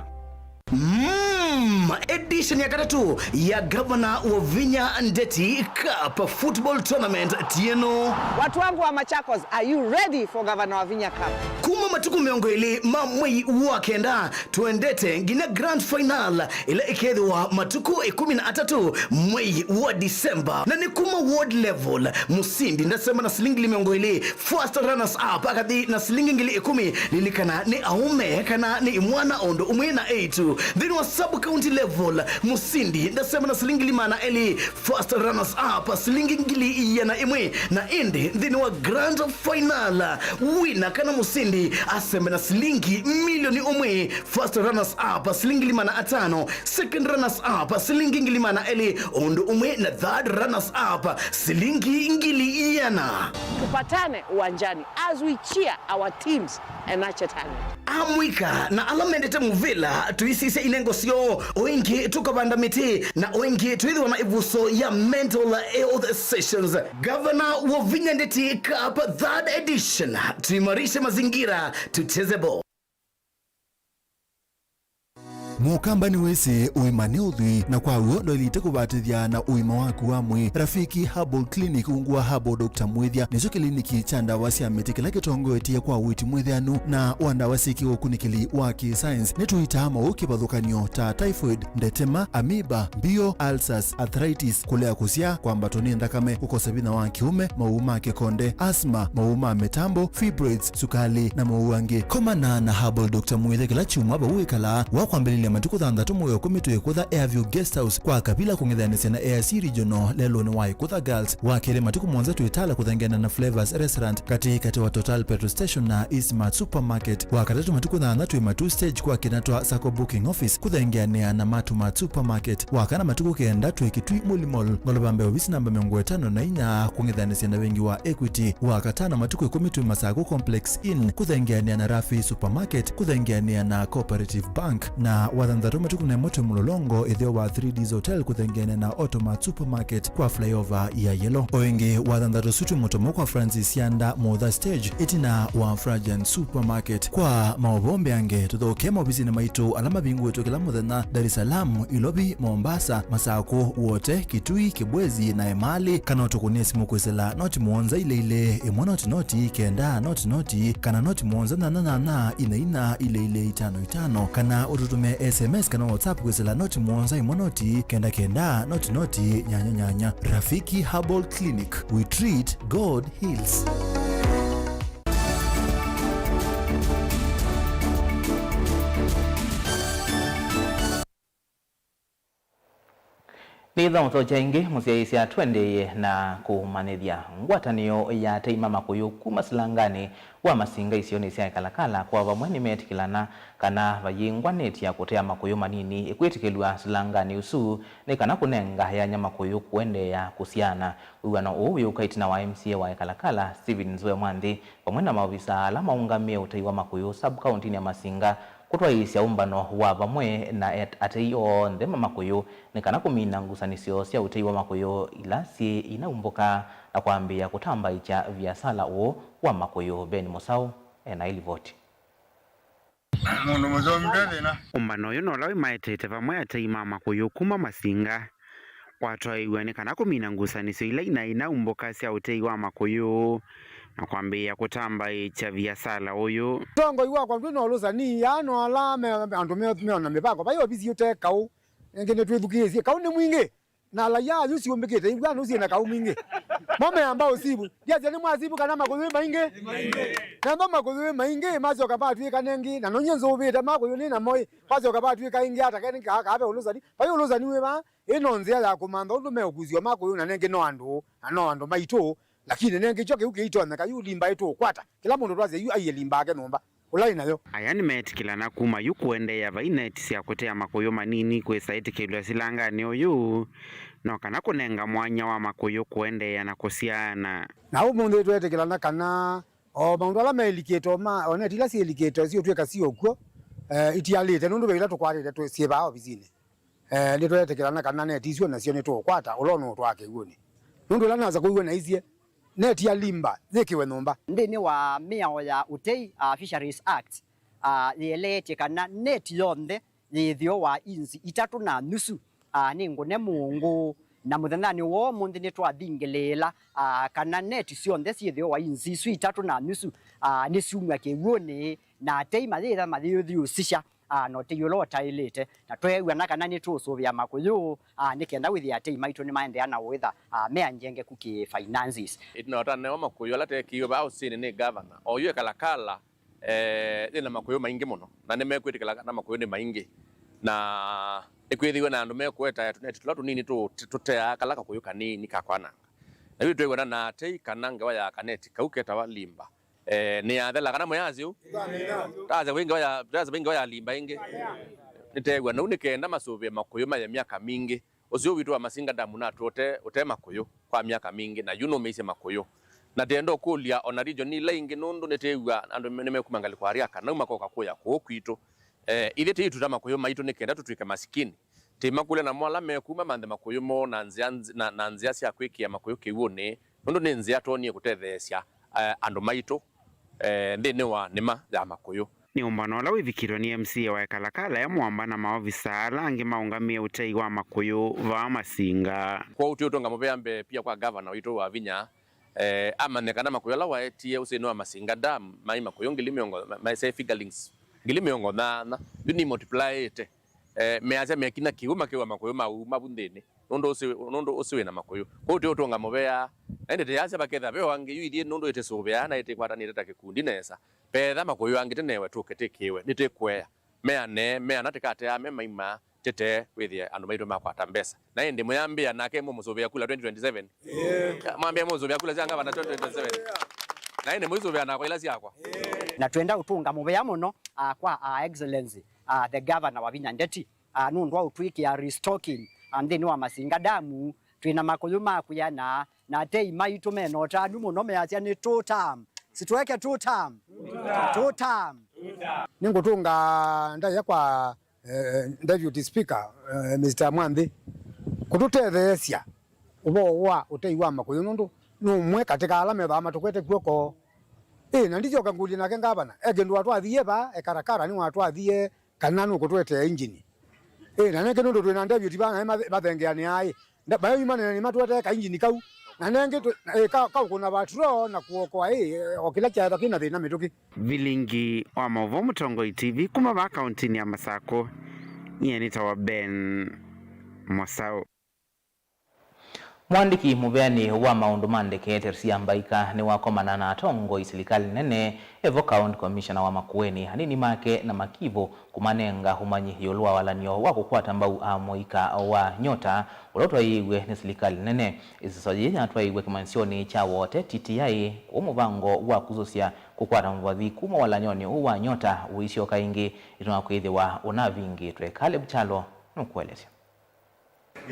Mm, edition ya katatũ ya Gavana Wavinya Ndeti Cup Football Tournament tieno. Watu wangu wa Machakos, are you ready for Gavana Wavinya Cup? Kuma matukũ mĩongo ĩlĩ ma mwei wa kenda, twendete nginya grand final ĩla ĩkethĩwa matukũ ĩkũmi na atatũ mwei wa December. Na nĩ kuma ward level, mũsindi ndasema na silingi ngili mĩongo ĩlĩ, first runners up akathi na silingi ngili ĩkũmi. Lilikana nĩ aũme kana nĩ imwana o ũndũ ũmwe na eĩtu. Nthĩnĩ wa sub county level, mũsindi ndasema na silingi ngili maana elĩ, first runners up silingi ngili iana ĩmwe, na ĩndĩ nthĩnĩ wa grand final, wina kana mũsindi asembe na silingi milioni ũmwe, first runners up silingi ngili maana atano, second runners up silingi ngili maana elĩ, ũndũ ũmwe na third runners up silingi ngili iana. Tupatane uwanjani as we cheer our teams and nurture talent. Amũika na ala mendete mũvĩla, tũisisya inengo syoo, o ĩngĩ tũkavanda mĩtĩ, na o ĩngĩ twĩthĩwa na ĩvuso ya mental health sessions. Gavana Wavinya Ndeti Cup third edition, tuimarishe mazingira, tucheze ball. Mũkamba nĩwĩsĩ ũima nĩ ũthwii, na kwa w'o ndwaĩlĩte kũvatĩthya na ũima waku wa mwĩĩ. Rafiki Herbal Clinic ungu wa Herbal Doctor Mwĩthya nĩkyo kĩliniki kya ndawa sya mĩtĩ kĩla kĩtongoetye kwa ũiiti mwĩthĩanu na wa ndawa syĩ kĩũkunĩkĩli wa kĩ-science. Nĩtũitaa maũũ kĩvathũkany'o ta typhoid, ndetema, amoeba, mbio, ulcers, arthritis, kũlea kũsyaa, kwambatwa nĩ nthakame, kũkosa vinya wa kĩũme, maũũ ma kĩkonde, asthma, maũũ ma mĩtambo, fibroids, sukali, na maũũ angĩ. Komana na Herbal Doctor Mwĩthya kĩla kyumwa vau wĩkalaa, wa kwambĩlĩlya matukũ thanthatũ mwei wa ĩkũmi twĩ Ĩkũtha Airview Guest House kwa Kavila kũng'ethanĩsya na A I C Regional lelũnĩ wa Ĩkũtha Girls. Wa kelĩ matukũ mũonza twĩ Tala kũthengeana na Flavors Restaurant katĩ katĩ wa Total Petrol Station na Eastmart Supermarket. Wa katatũ matukũ thanthatũ twĩ Matuu Stage kwa kĩna twa Sacco Booking Office kũthengeanĩa na Matumart Supermarket. Wa kana matukũ kenda twĩ Kitui Muli Mall, ngolova mbee ovisi namba mĩongo ĩtano na inya kũng'ethanĩsya na vengi wa Equity. Wa katano matukũ ĩkũmi twĩ Masaku Complex Inn kũthengeanĩa na Rafi Supermarket kũthengeanĩa na Cooperative Bank. Na wa thanthatũ matukũ na ĩmwe twĩ Mũlolongo ĩtheo wa three Ds Hotel kũthengeanĩa na Automart Supermarket kwa flyover ya Yellow. O ĩngĩ wa thanthatũ ũsu twĩ Mũtomo kwa Francis Sianda Motha Stage ĩtina wa Frajan Supermarket. Kwa maũvoo mbeange, tũthokee maovisinĩ maitũ ala mavingũĩtwe kĩla mũthenya Dar es Salaam, Ilovi, Mombasa, Masakũ, Wote, Kitui, Kibwezi na Emali, kana ũtũkũnĩe simũ kwĩsĩla noti mũonza ilĩ ilĩ, ĩmwe noti noti, kenda noti noti, kana noti mũonza nyanya nyanya, ina ina, ilĩ ilĩ, itano itano, kana ũtũtũmĩe S M S kana WhatsApp kwĩsĩla noti mũonza ĩmwe noti, kenda kenda, noti noti, nyanya nyanya. Rafiki Herbal Clinic, we treat, God heals. Nĩ ĩtha mũthokya ĩngĩ, mũsyaĩĩsya tũendeeye na kũmanyĩthya. Ngwatanĩo ya atei ma makũyũ kuma Silanganĩ wa Masinga isionĩ sya Ĩkalakala kwa vamwe nĩmeetĩkĩlana kana vayĩngwanĩtya kũtea makũyũ manini ĩkwĩtĩkĩlw'a Silanganĩ ũsu nĩ kana kũnenga yanya makũyũ kũendeea kũsyaana. Wĩw'ano ũũ wĩũka ĩtina wa M C A wa Ĩkalakala, Stephen Nzue Mwanthi, vamwe na maovisaa ala maũngamĩe ũtei wa makũyũ sub-kaũntinĩ ya Masinga kũtwaĩĩsya ũmbano wa vamwe na at-, atei onthe ma makũyũ nĩ kana kũmina ngusanĩsyo sya ũtei wa makũyũ ila syĩ inaumbũka na kwambĩĩa kũtambaĩkya viasala ũũ wa makũyũ. Ben Mũsaũ e na ĩlivoti. Mũndũ mũsũmbĩte thĩna. Ũmbano ũyũ no ũla wĩmaetete vamwe atei ma makũyũ kuma Masinga watwaĩw'a nĩ kana kũmina ngusanĩsyo ila inaĩ inaumbũka sya ũtei wa makũyũ na kwambĩĩa kũtambaĩkya viasala ũyũ. Ũtongoi wakwa ndwĩ na ũlũsani, aa no ala me, andũ me, meona mĩvango. Vai ovisi ũte kaũ, ĩngĩ nĩtwĩthukĩĩsye. Kaũ nĩ mwingĩ. Na alaia ayu syũmbĩkĩte, iw'a nũ syĩ na kaũ mwingĩ. Mo meamba ũsivu. Ndiasya nĩ mwasivu kana makũyũ ĩ maingĩ? Namba makũyũ ĩ maingĩ, masyoka vatw'ĩka nengĩ, na nonyie nzũvĩte makũyũ nĩ namo ĩ, kwasyoka vatw'ĩka ĩngĩ ata kenĩ kaa kave ũlũsani. Vai ũlũsani wĩ vaa, ĩ no nzĩa ya kũmantha ũndũ meũkusyw'a makũyũ na nengĩ no andũ, na no andũ maitũ, lakini nengĩ kyo kĩu kĩitonyeka, yu limba ĩtũũkwata. Kĩla mũndũ twasya yu aiye limba ake nyũmba. Ũla wĩ nayo. Aya nĩmeetĩkĩlana kuma yu kũendeea vai neti sya kũtea makũyũ manini kwĩsa ĩtĩkĩlw'a Silanganĩ ũyũ, no kana kũnenga mwanya wa makũyũ kũendeea na kũsyaana. Na ũmũnthĩ tweetĩkĩlana kana o maũndũ ala melikĩte o ma, o neti ila syĩlikĩte siũtw'ĩka sio kw'o, eh, itialĩte nũndũ ve ila tũkwatĩte twĩ syĩ vaa ovisinĩ. Eh, nĩtweetĩkĩlana kana neti isu nasyo nĩtũũkwata ũla ũnũũtwaa kĩw'ũnĩ. Nũndũ ĩla nasa kũiw'a naisye, neti ya limba yĩkĩwe nyũmba. Nthĩnĩ wa mĩao ya ũtei, ah, Fisheries Act, ah, yĩeleetye kana neti yonthe yĩthĩo wa inzi itatũ na nusu, ah, nĩ ngũne mũũngũ. Na mũthenyanĩ wa ũmũnthĩ nĩtwathingĩlĩĩla, ah, kana neti syonthe syĩthĩo wa inzi isu itatũ na nusu, ah, nĩsyumw'a kĩw'ũnĩ, na atei mayĩtha mayĩũthiũsisya, ah, na ũtei ũla ũtaĩlĩte, na tweew'ana kana nĩtũũsũvĩa makũyũ, ah, nĩ kenda wĩthĩa atei maitũ nĩmaendeea na ũĩtha, ah, me anjengeku kĩ finances. Ĩtina wa ũtanewa makũyũ ala teekĩiwe vaa ũsĩnĩ nĩ gavana, oyu Ĩkalakala, eh, yĩ na makũyũ maingĩ mũno, na nĩmekwĩtĩkĩla kana makũyũ nĩ maingĩ, na nĩkwĩthĩwe na andũ mekũetae tũneti tũla tũnini tũ-, tũteaa kala kakũyũ kanini ka kwananga. Na yu twĩw'ana na atei kana ngewa ya kaneti kau ketawa limba, Eh, nĩ yathela kana mũyasya ũu? Tasya vingĩ waya, tasya vingĩ waya limba ĩngĩ. Nĩteew'a nau nĩ kenda masũvĩe makũyũ maye myaka mingĩ. Ũseo witũ wa Masinga Dam natũ ũte, ũte makũyũ kwa myaka mingĩ, na yu nũmĩisye makũyũ. Na tĩenda ũkũlya ona region ila ingĩ, nũndũ nĩtĩĩw'a andũ nĩmekuma ngalĩko arĩa kana makoka kũya kũũ kwitũ. Eh, ithyĩ tĩituta makũyũ maitũ nĩ kenda tũtw'ĩke masikini. Tĩmakũlya namo ala mekuma manthe makũyũ moo na nzĩa nz-, na, na nzĩa sya kwĩkĩa makũyũ kĩw'ũnĩ, nũndũ nĩ nzĩa twonie kũtetheesya, eh, andũ maitũ, eh, nthĩnĩ wa nĩma ya makũyũ. Nĩ ũmbano ũla wĩvikĩtwe nĩ M C A wa Ekalakala e Mwamba na maovisa ala angĩ maũngamĩe ũtei wa makũyũ vaa Masinga. Kwoou twĩũtũnga mũvea mbee pia kwa gavana witũ Wavinya, eh, amanye kana makũyũ ala waetie ũsĩnĩ wa Masinga Dam maĩ makũyũ ngili mĩongo, ma-, maĩ fingerlings ngili mĩongo nyanya, yu nĩmultipliĩte. Eh, measya mekina kĩw'ũ makĩw'a makũyũ mau mavu nthĩnĩ, nũndũ ũsĩ, nũndũ ũsĩ wĩna makũyũ. Kwoou twĩũtũnga mũvea, na ĩndĩ tĩyasya vakethĩa ve o angĩ, yu ithyĩ nũndũ ĩtĩsũvĩaa na ĩtĩkwatanĩte ta kĩkundi nesa, vetha makũyũ angĩ tĩnewe tũke tĩkĩwe, nĩtĩkũea. Meane, meana tĩkateame maima, tĩtee wĩthĩe andũ maitũ makwata mbesa. Na ĩndĩ mũyambĩa nake mũmũsũvĩa kula twenty twenty-seven. Mwambĩa mũsũvĩa kula sya ngavana twenty twenty-seven. Na ĩndĩ mũisũvĩa nakwa ila syakwa. Na twenda ũtũnga mũvea mũno, ah, kwa, ah, Excellency, ah, the Governor Wavinya Ndeti, ah, nũndũ wa ũtwĩkĩa restocking, ah, nthĩnĩ wa Masinga Dam. Twĩna makũyũ ma kwĩana, na atei maitũ mena ũtanu mũno measya nĩ two term. Situeke two term. Two term. Nĩngũtũnga ndaĩa kwa, eh, Deputy Speaker, eh, Mister Mwanthi, kũtũtetheesya ũvoo wa ũtei wa makũyũ, nũndũ nũmwe katĩ ka ala methaa matũkwete kw'oko. Ĩ, na ndisyoka ngũlye nake ngavana, e kĩndũ watwathie vaa, Ekarakara nĩwatwathie kana nũkũtũetea injini. Ĩ, na nengĩ nũndũ twĩ na David vaa naĩ mathe-, mathengeanĩaa ĩ. Nda-, maĩ manene nĩmatũetee ka injini kau. Na nengĩ twĩ, ĩ, ka-, kaũkũna patrol na kũokoa ĩ, o kĩla kyaetha kĩna thĩna mĩtũkĩ. Vilingi wa maũvoo Mũtongoi T V kuma vaa kauntinĩ ya Masakũ, nyie nĩtawa Ben Mosau. Mũandĩki mũveanĩ wa maũndũ ma ndeke Teresia Mbaika nĩwakomana na atongoi silikalĩ nene, evo County Commissioner wa Makueni, anini make na makivũ kũmanenga ũmanyi ĩũlũ wa walan'yo wa kũkwata mbau amũika wa Nyota ũla ũtwaĩĩw'e nĩ silikalĩ nene. Ĩseso yĩĩ yatwaĩiw'e kĩmanyĩsyonĩ kya Wote T T I kũũ mũvango wa kũsũsya kũkwata mũvathi kuma walan'yonĩ ũũ wa Nyota ũisyoka ĩngĩ ĩtona kwĩthĩwa ũnavingĩtwe. Caleb Kyalo nũkũelesya.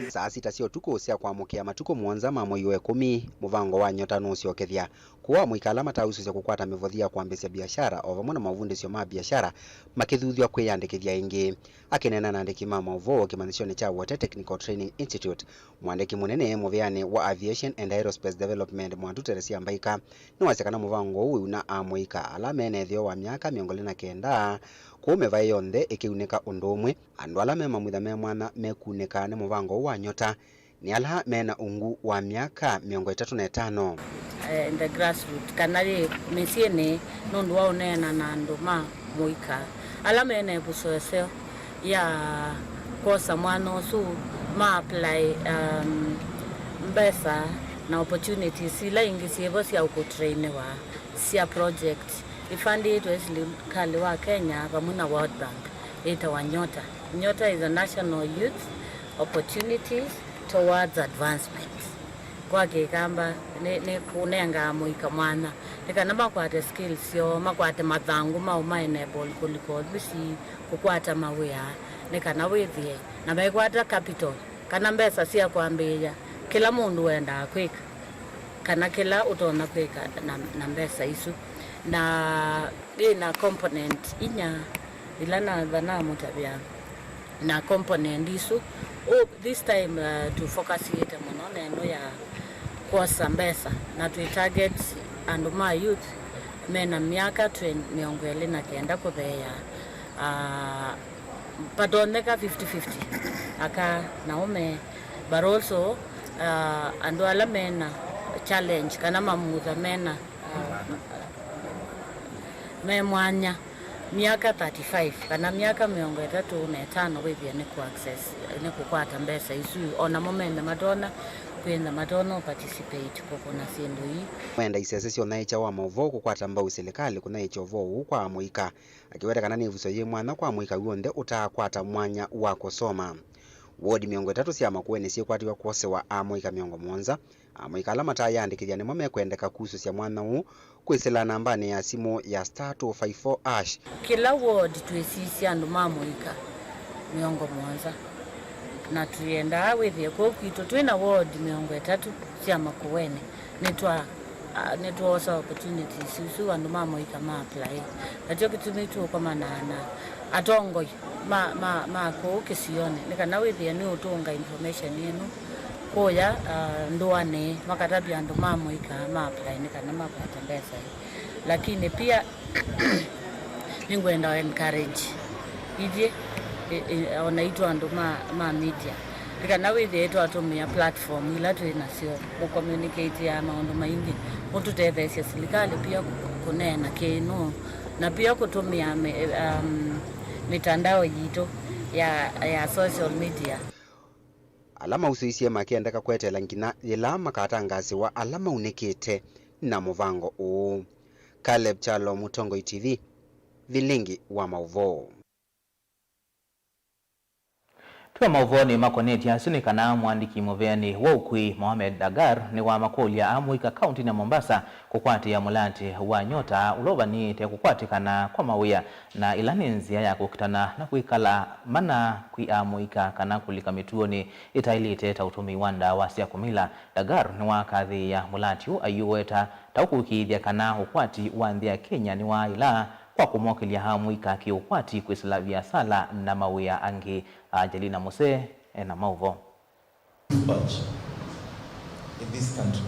Saa sita sya ũtukũ sya kwamũkĩa matukũ mũonza ma mwei wa ĩkũmi, mũvango wa Nyota nũũsyokethya kũũ amũika ala matausũsya kũkwata mĩvothi ya kwambĩĩsya biashara o vamwe na mavundĩsyo ma biashara makĩthuthw'a kwĩyandĩkĩthya ĩngĩ. Akĩneena na andĩki ma maũvoo kĩmanyĩsyonĩ kya Wote Technical Training Institute, mũandĩki mũnene mũveanĩ wa Aviation and Aerospace Development Mwatu Teresia Mbaika nĩwasya kana mũvango ũũ wĩuna amũika ala mena ĩtheo wa myaka mĩongo ĩlĩ na kenda kũũ mĩvaĩ yonthe ĩkĩunĩka ũndũ ũmwe. Andũ ala me mamutha me mwanya mekunĩka nĩ mũvango ũũ wa Nyota nĩ ala mena ungu wa myaka mĩongo ĩtatũ na ĩtano. Eh, in the grassroots, kana yĩ mĩsyĩnĩ, nũndũ wa ũneena na andũ ma mũika ala mena ĩvuso ĩseo ya kwosa mwanya ũsu, ma apply, um, mbesa na opportunities ila ingĩ syĩvo sya ũkũtrainiwa sya project ifandĩtwe nĩ silikalĩ wa Kenya vamwe na World Bank, yĩtawa Nyota. Nyota is a national youth opportunities towards advancement. Kwa Kĩkamba, nĩ, nĩ kũnengaa mũika mwanya nĩ kana makwate skills syoo, makwate mathangũ mao ma enable kũlika ũthusi, kũkwata mawĩa, nĩ kana wĩthĩe na mekwata capital kana mbesa sya kwambĩĩa kĩla mũndũ wendaa kwĩka, kana kĩla ũtonya kwĩka na, na mbesa isu. Na ĩna component inya ila natha namũtavya, na component isu, ũ, this time, uh, tũfocusĩte mũno neno ya kwosa mbesa, na twĩ target andũ ma youth mena myaka twenty, mĩongo ĩlĩ na kenda kũtheea, uh, patonyeka fifty fifty, aka na ũme, but also, uh, andũ ala mena challenge kana mamutha mena, uh, me mwanya, myaka thirty-five kana myaka mĩongo ĩtatũ na ĩtano wĩthĩe nĩ kũ access, nĩ kũkwata mbesa isu, o namo mene matona kwĩtha matona participate kũkũna syĩndũ ii. Mwenda isese sya ũnyaĩĩkya wa maũvoo kũkwata mbau silikalĩ kũnyaĩĩkya ũvoo ũũ kwa amũika. Akĩweta kana nĩ ĩvuso yĩ mwanya kwa mũika w'onthe ũtaakwata mwanya wa kũsoma. Wodi mĩongo ĩtatũ sya Makueni syĩkwatiw'a kwosewa amũika mĩongo mũonza, Amũika ala matayĩandĩkĩthya nĩmo mekwendeka kusũsya mwanya ũũ kwĩsĩla nambanĩ ya simũ ya star two five four hash. Kĩla ward twĩsisya andũ ma mũika mĩongo mũonza, na tũyendaa wĩthĩe kũu kwitũ twĩ na ward mĩongo ĩtatũ sya Makueni. Nĩtwa, a, nĩtwoosa opportunities isu andũ ma mũika ma apply. Nakyo kĩtumi tũkomana na atongoi ma, ma, ma kũu kĩsionĩ, nĩ kana wĩthĩe nĩũtũnga information ĩno kũya, ah, ndũanĩ, makatavya andũ ma mũika ma apply nĩ kana makwate mbesa ii. Lakini pia nĩngwenda o encourage ithyĩ, i, i, o naitũ andũ ma, ma media, nĩ kana wĩthĩe twatũmĩa platform ila twĩ nasyo kũcommunicate maũndũ maingĩ, ũtũtetheesye silikalĩ pia kũ-, kũneena kĩĩ nũũ, na pia kũtũmĩa mĩ-, um, mĩtandao yitũ ya, ya social media. Ala mausũisye makĩendeka kweteela nginya yĩla makatangaasĩwa ala maunĩkĩte na mũvango ũũ. Caleb Kyalo, Mũtongoi T V, vilingi wa maũvoo. Twĩ maũvoonĩ makonetye asu nĩ kana mũandĩki mũveanĩ wa ũkui Mohamed Dagar nĩwamakũlya amũika kauntinĩ ya Mombasa kũkwatĩĩa mũlatĩ wa Nyota ũla ũvanĩĩte kũkwatĩkana kwa mawĩa, na ĩla nĩ nzĩa ya kũkitana na kwĩkala mana kwĩ amũika kana kũlika mĩtuonĩ ĩtaĩlĩte ta ũtũmĩi wa ndawa sya kũmila. Dagar nĩwakathĩĩa mũlatĩ ũũ aiũweta ta ũkũĩkĩĩthya kana ũkwati wa nthĩ ya Kenya nĩwaaĩla kwa kũmokĩlya amũika kĩ-ũkwati kwĩsĩla viasala na mawĩa angĩ. Angelina Musee ena maũvoo. Youth Budge in this country.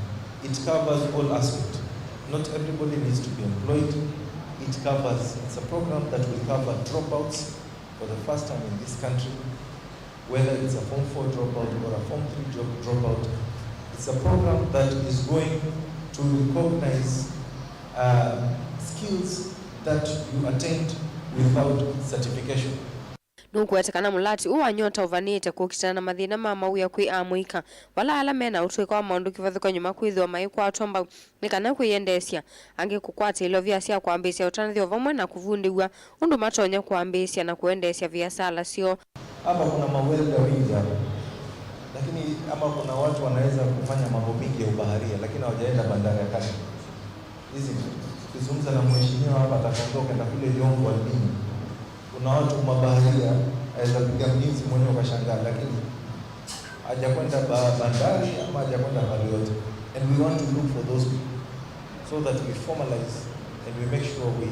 It covers all aspects. Not everybody needs to be employed. It covers, it's a program that will cover dropouts for the first time in this country, whether it's a form four dropout or a form three drop-, dropout. It's a program that is going to recognize, uh, skills that you attained without certification. Nũkũweta kana mũlatĩ ũũ wa Nyota ũvanĩĩte kũkitana na mathĩna ma mawĩa kwĩ amũika, vala ala me na ũtũĩka wa maũndũ kĩvathũkany'o makwĩthĩwa maikwatwa mbau nĩ kana kwĩyendeesya, angĩ kũkwata ilovia sya kwambĩĩsya ũtanathi o vamwe na kũvundĩw'a ũndũ matonya kwambĩĩsya na kũendeesya viasala syoo. Hapa kuna mawelda wengi hapa, lakini ama kuna watu wanaweza kufanya mambo mingi ya ubaharia, lakini hawajaenda bandari ya Kazi. Hizi, ukizungumza na mheshimiwa hapa, atakwambia ukienda kule Jongo Albino, kuna watu mabaharia, aweza piga mlinzi mwenyewe ukashangaa, lakini hajakwenda ba-, bandari ama hajakwenda mahali yote. And we want to look for those people so that we formalize and we make sure we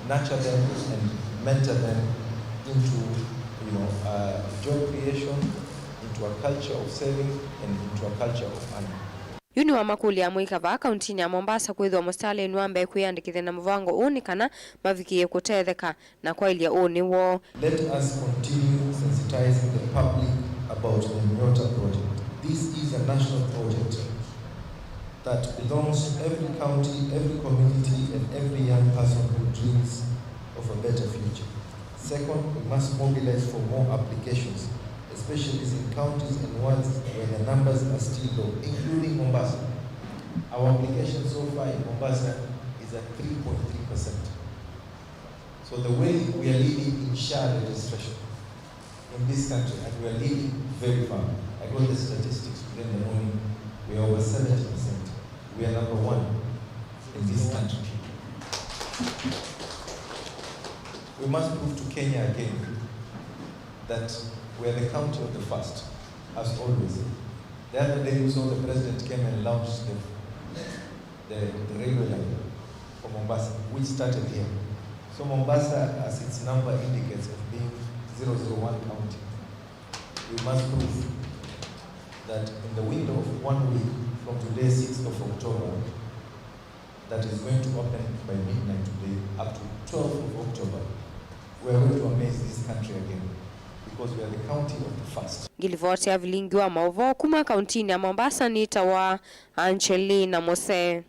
nurture them and mentor them into, you know, uh, job creation, into a culture of saving and into a culture of earning. Yu nĩwamakũlya amũika vaa kauntinĩ ya Mombasa kwĩthĩwa mũsitalĩnĩ wa mbee kwĩyandĩkĩthya na mũvango ũũ nĩ kana mavikĩĩe kũtetheka na kwaĩlya ũnĩ woo. Let us continue sensitizing the public about the Nyota project. This is a national project that belongs to every county, every community, and every young person who dreams of a better future. Second, we must mobilize for more applications, especially in counties and wards where the numbers are still low, including Mombasa. Our application so far in Mombasa is at three point three percent. So the way we are leading in SHA registration in this country, and we are leading very far. I got the statistics today in the morning. We are over seventy percent. We are number one in this country. We must prove to Kenya again that we are the county of the first, as always. The other day you saw the president came and launched the, the, the railway line for Mombasa, which started here. So Mombasa, as its number indicates of being zero zero one county, we must prove that in the window of one week from today, sixth of October, that is going to open by midnight today up to twelfth of October, we are going to amaze this country again because we are the county of the first. Ngilivoti ya vilingi wa maũvoo kuma kauntinĩ ya Mombasa nĩtawa Angelina Musee.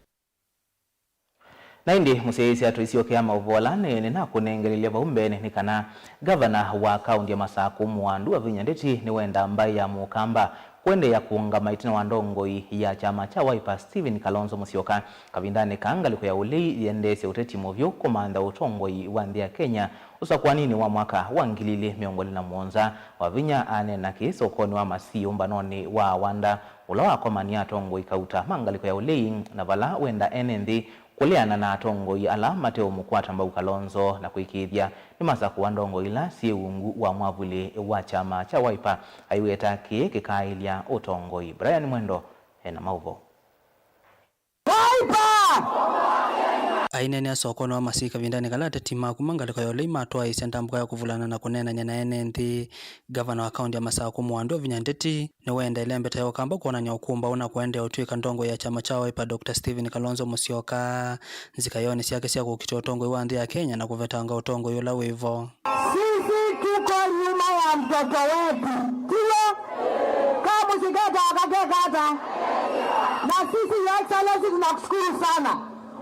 Na ĩndĩ mũsyaĩĩsya tũisyokea maũvoo ala nĩ, nĩnakũnengelelye vau mbeenĩ nĩ kana ngavana wa kaunti ya Masakũ Mwandũ Wavinya Ndeti nĩwendaa mbaĩ ya Mũkamba kũendeea kũũngama ĩtina wa ndongoi ya kyama kya Wiper Stephen Kalonzo Musyoka. Kavindanĩ kaa ngalĩko ya ũlei yĩendeesye ũteti mũvyũ kũmantha ũtongoi wa nthĩ ya Kenya ũsakũaninĩ wa mwaka wa ngili ilĩ mĩongo ĩlĩ na mũonza. Wavinya aneena kĩĩ sokonĩ wa Masii ũmbanonĩ wa Awanda ũla wakomanie atongoi kauta ma ngalĩko ya ũlei, na vala wenda ene nthĩ kũleana na atongoi ala mateũmũkwata mbau Kalonzo na kũĩkĩĩthya nĩmasakũa ndongoi ila syĩ ungu wa mwavuli wa kyama kya Wiper, aiweta kĩĩ kĩkaaĩlya ũtongoi. Brian Mwendo ena maũvoo. Wiper! Aineenea sokonĩ wa Masii kavindanĩ kala ateti ma kuma ngalĩko ya ũlei matwaĩĩsye ndambũka ya kũvulana na kũneenany'a na ene nthĩ, ngavana wa kaũntĩ ya Masakũ Mwandũ Wavinya Ndeti nĩwaendeeie ĩlembeta ya Ũkamba kwonany'a ũkũmbaũ na kũendeea ũtw'ĩka ndongoi ya kyama kya Wiper, Doctor Stephen Kalonzo Musyoka, nzikaĩonĩ syake sya kũkitĩa ũtongoi wa nthĩ ya Kenya na kũvetanga ũtongoi ũla wĩ vo. Sisi tuko nyuma ya mtoto wetu. Tiyo? Kama msiketa akakekata. Na sisi, Your Excellency, tunakushukuru sana.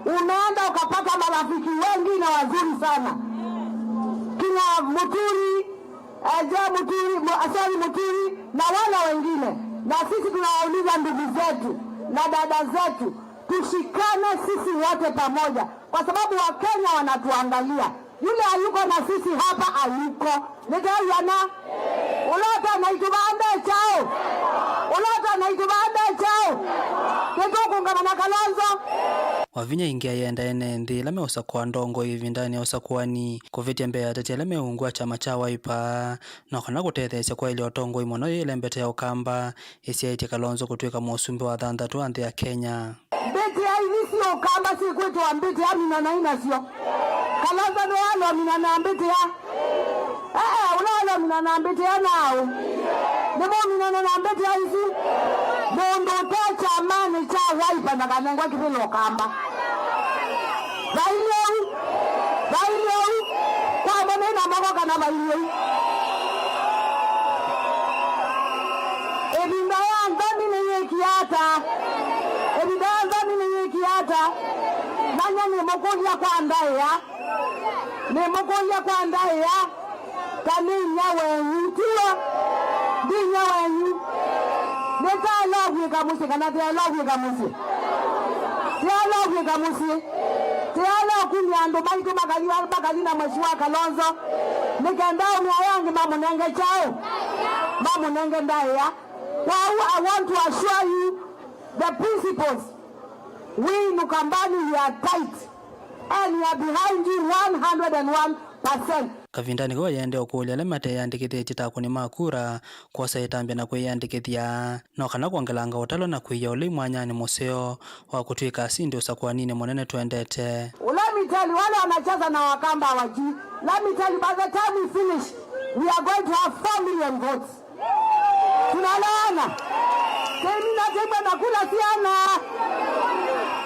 Umeenda ukapata marafiki wengine wazuri sana. Kina Muturi, eh, Joe Muturi, Mu- Asali Muturi na wale wengine. Na sisi tunawauliza ndugu zetu na dada zetu, tushikane sisi wote pamoja, kwa sababu Wakenya wanatuangalia. Yule hayuko na sisi hapa hayuko. Nĩtwĩw'ana? Ũla ũtanaitũvaa nde kyaũ? Ũla ũtanaitũvaa nde kyaũ? Nĩtũkũngama na Kalonzo. Wavinya ĩngĩ ayenda ene nthĩ ĩla meũsakũa ndongoi ĩvindanĩ ya ũsakũani kũvĩtya mbee ya ateti ala me ungu wa kyama kya Wiper, no kana kũtetheesya kwaĩlya ũtongoi mũno yĩ ĩlembeta ya Ũkamba ĩsyaĩtye Kalonzo kũtw'ĩka mũsumbĩ wa thanthatũ wa nthĩ ya Kenya. Mbĩtĩa ithi syĩ Ũkamba syĩkwĩtwa mbĩtĩa, minanai nasyo. Kalonzo nĩwalomina na mbĩtĩa. Ee, ũla walomina na mbĩtĩa naũ? Nĩmũminana na mbĩtĩa isu. Mũndũ ũte kyamanĩ kya Wiper ndakanengwa kĩvĩla Ũkamba. Vailyeu. Vailyeu. Kwa mbone na moko kana vailyeu. Ĩvinda ya nthoni nĩyĩkie ata? Ĩvinda ya nthoni nĩyĩkie ata? Nanya nĩmũkũlya kwa ndaĩa. Nĩmũkũlya kwa ndaĩa. Ta nĩ inyia wenyu, tiw'o? Ndi inyia wenyu. Nĩtaĩle ũvw'ĩka mũsyĩ kana tĩaĩle ũvw'ĩka mũsyĩ? Tĩaĩle ũvw'ĩka mũsyĩ. Tĩaĩle ũkumya andũ maitũ makathi, makathi na mwesi wa Kalonzo. Nĩ kenda aũme aya angĩ mamũnenge kyaũ? Mamũnenge ndaĩa. Kwoou, I want to assure you, the principals, we in Ukambani, we are tight and we are behind you one hundred and one percent. Kavindanĩ kau ayendee ũkũlya ala mateyĩandĩkĩthĩtye ta akũni ma kura kwosa ĩtambya na kwĩyĩandĩkĩthya, no kana kwongelanga ũtalo na kũia ũlei mwanyanĩ mũseo wa kũtw'ĩka asindi ũsakũaninĩ mũnene twendete. Let me tell you, wale wanacheza na Wakamba hawajui. Let me tell you, by the time we finish, we are going to have four million votes. Tunaelewana? Tei mina tei kwenda kula syana.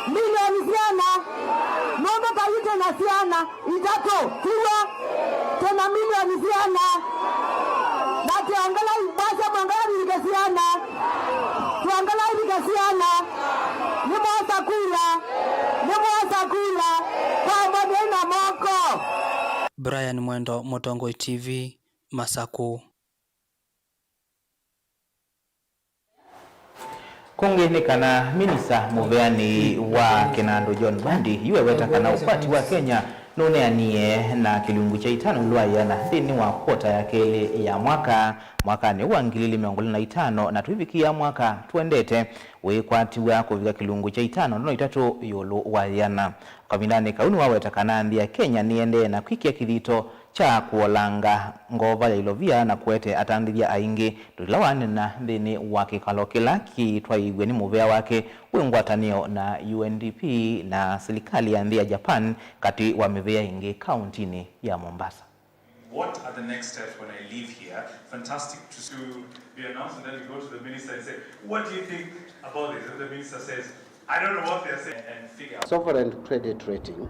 Milioni syana. Nũndũ ta yu twĩ na syana itatũ, tiw'o? Twĩ na milioni syana. Na twongela, basi mwongela vivike syana. Twongela ivike syana. Nĩmwosa kula. Nĩmwosa kula. Kwa mbonei na moko. Brian Mwendo, Mũtongoi T V, Masakũ. Kũngĩ nĩ kana minista mũveani wa kĩnandũ John Mbadi yu eweta kana ũkwati wa Kenya nũneanie na kĩlungu kya itano ĩũlũ wa ĩana nthĩnĩ wa kwota ya kelĩ ya mwaka, mwakanĩ ũũ wa ngili ili mĩongo ĩlĩ na itano, na tũivikĩa mwaka tũendete wĩkwatiw'a kũvika kĩlungu kya itano ndono itatũ ĩũlũ wa ĩana. Kavindanĩ kau nĩwaweta kana nthĩ ya Kenya nĩendee na kwĩkĩa kĩthito kya kũolanga ngova ya ilovia na kũete atandĩthya aingĩ. Ndũlila wanena nthĩnĩ wa kĩkalo kĩla kĩtwaiw'e nĩ mũvea wake wĩ ngwatanĩo na U N D P na silikalĩ ya nthĩ ya Japan, katĩ wa mĩvea ĩngĩ kaũntinĩ ya Mombasa. What are the next steps when I leave here? Fantastic to, to be announced, and then we go to the minister and say, "What do you think about this?" And the minister says, "I don't know what they're saying," and figure out. Sovereign credit rating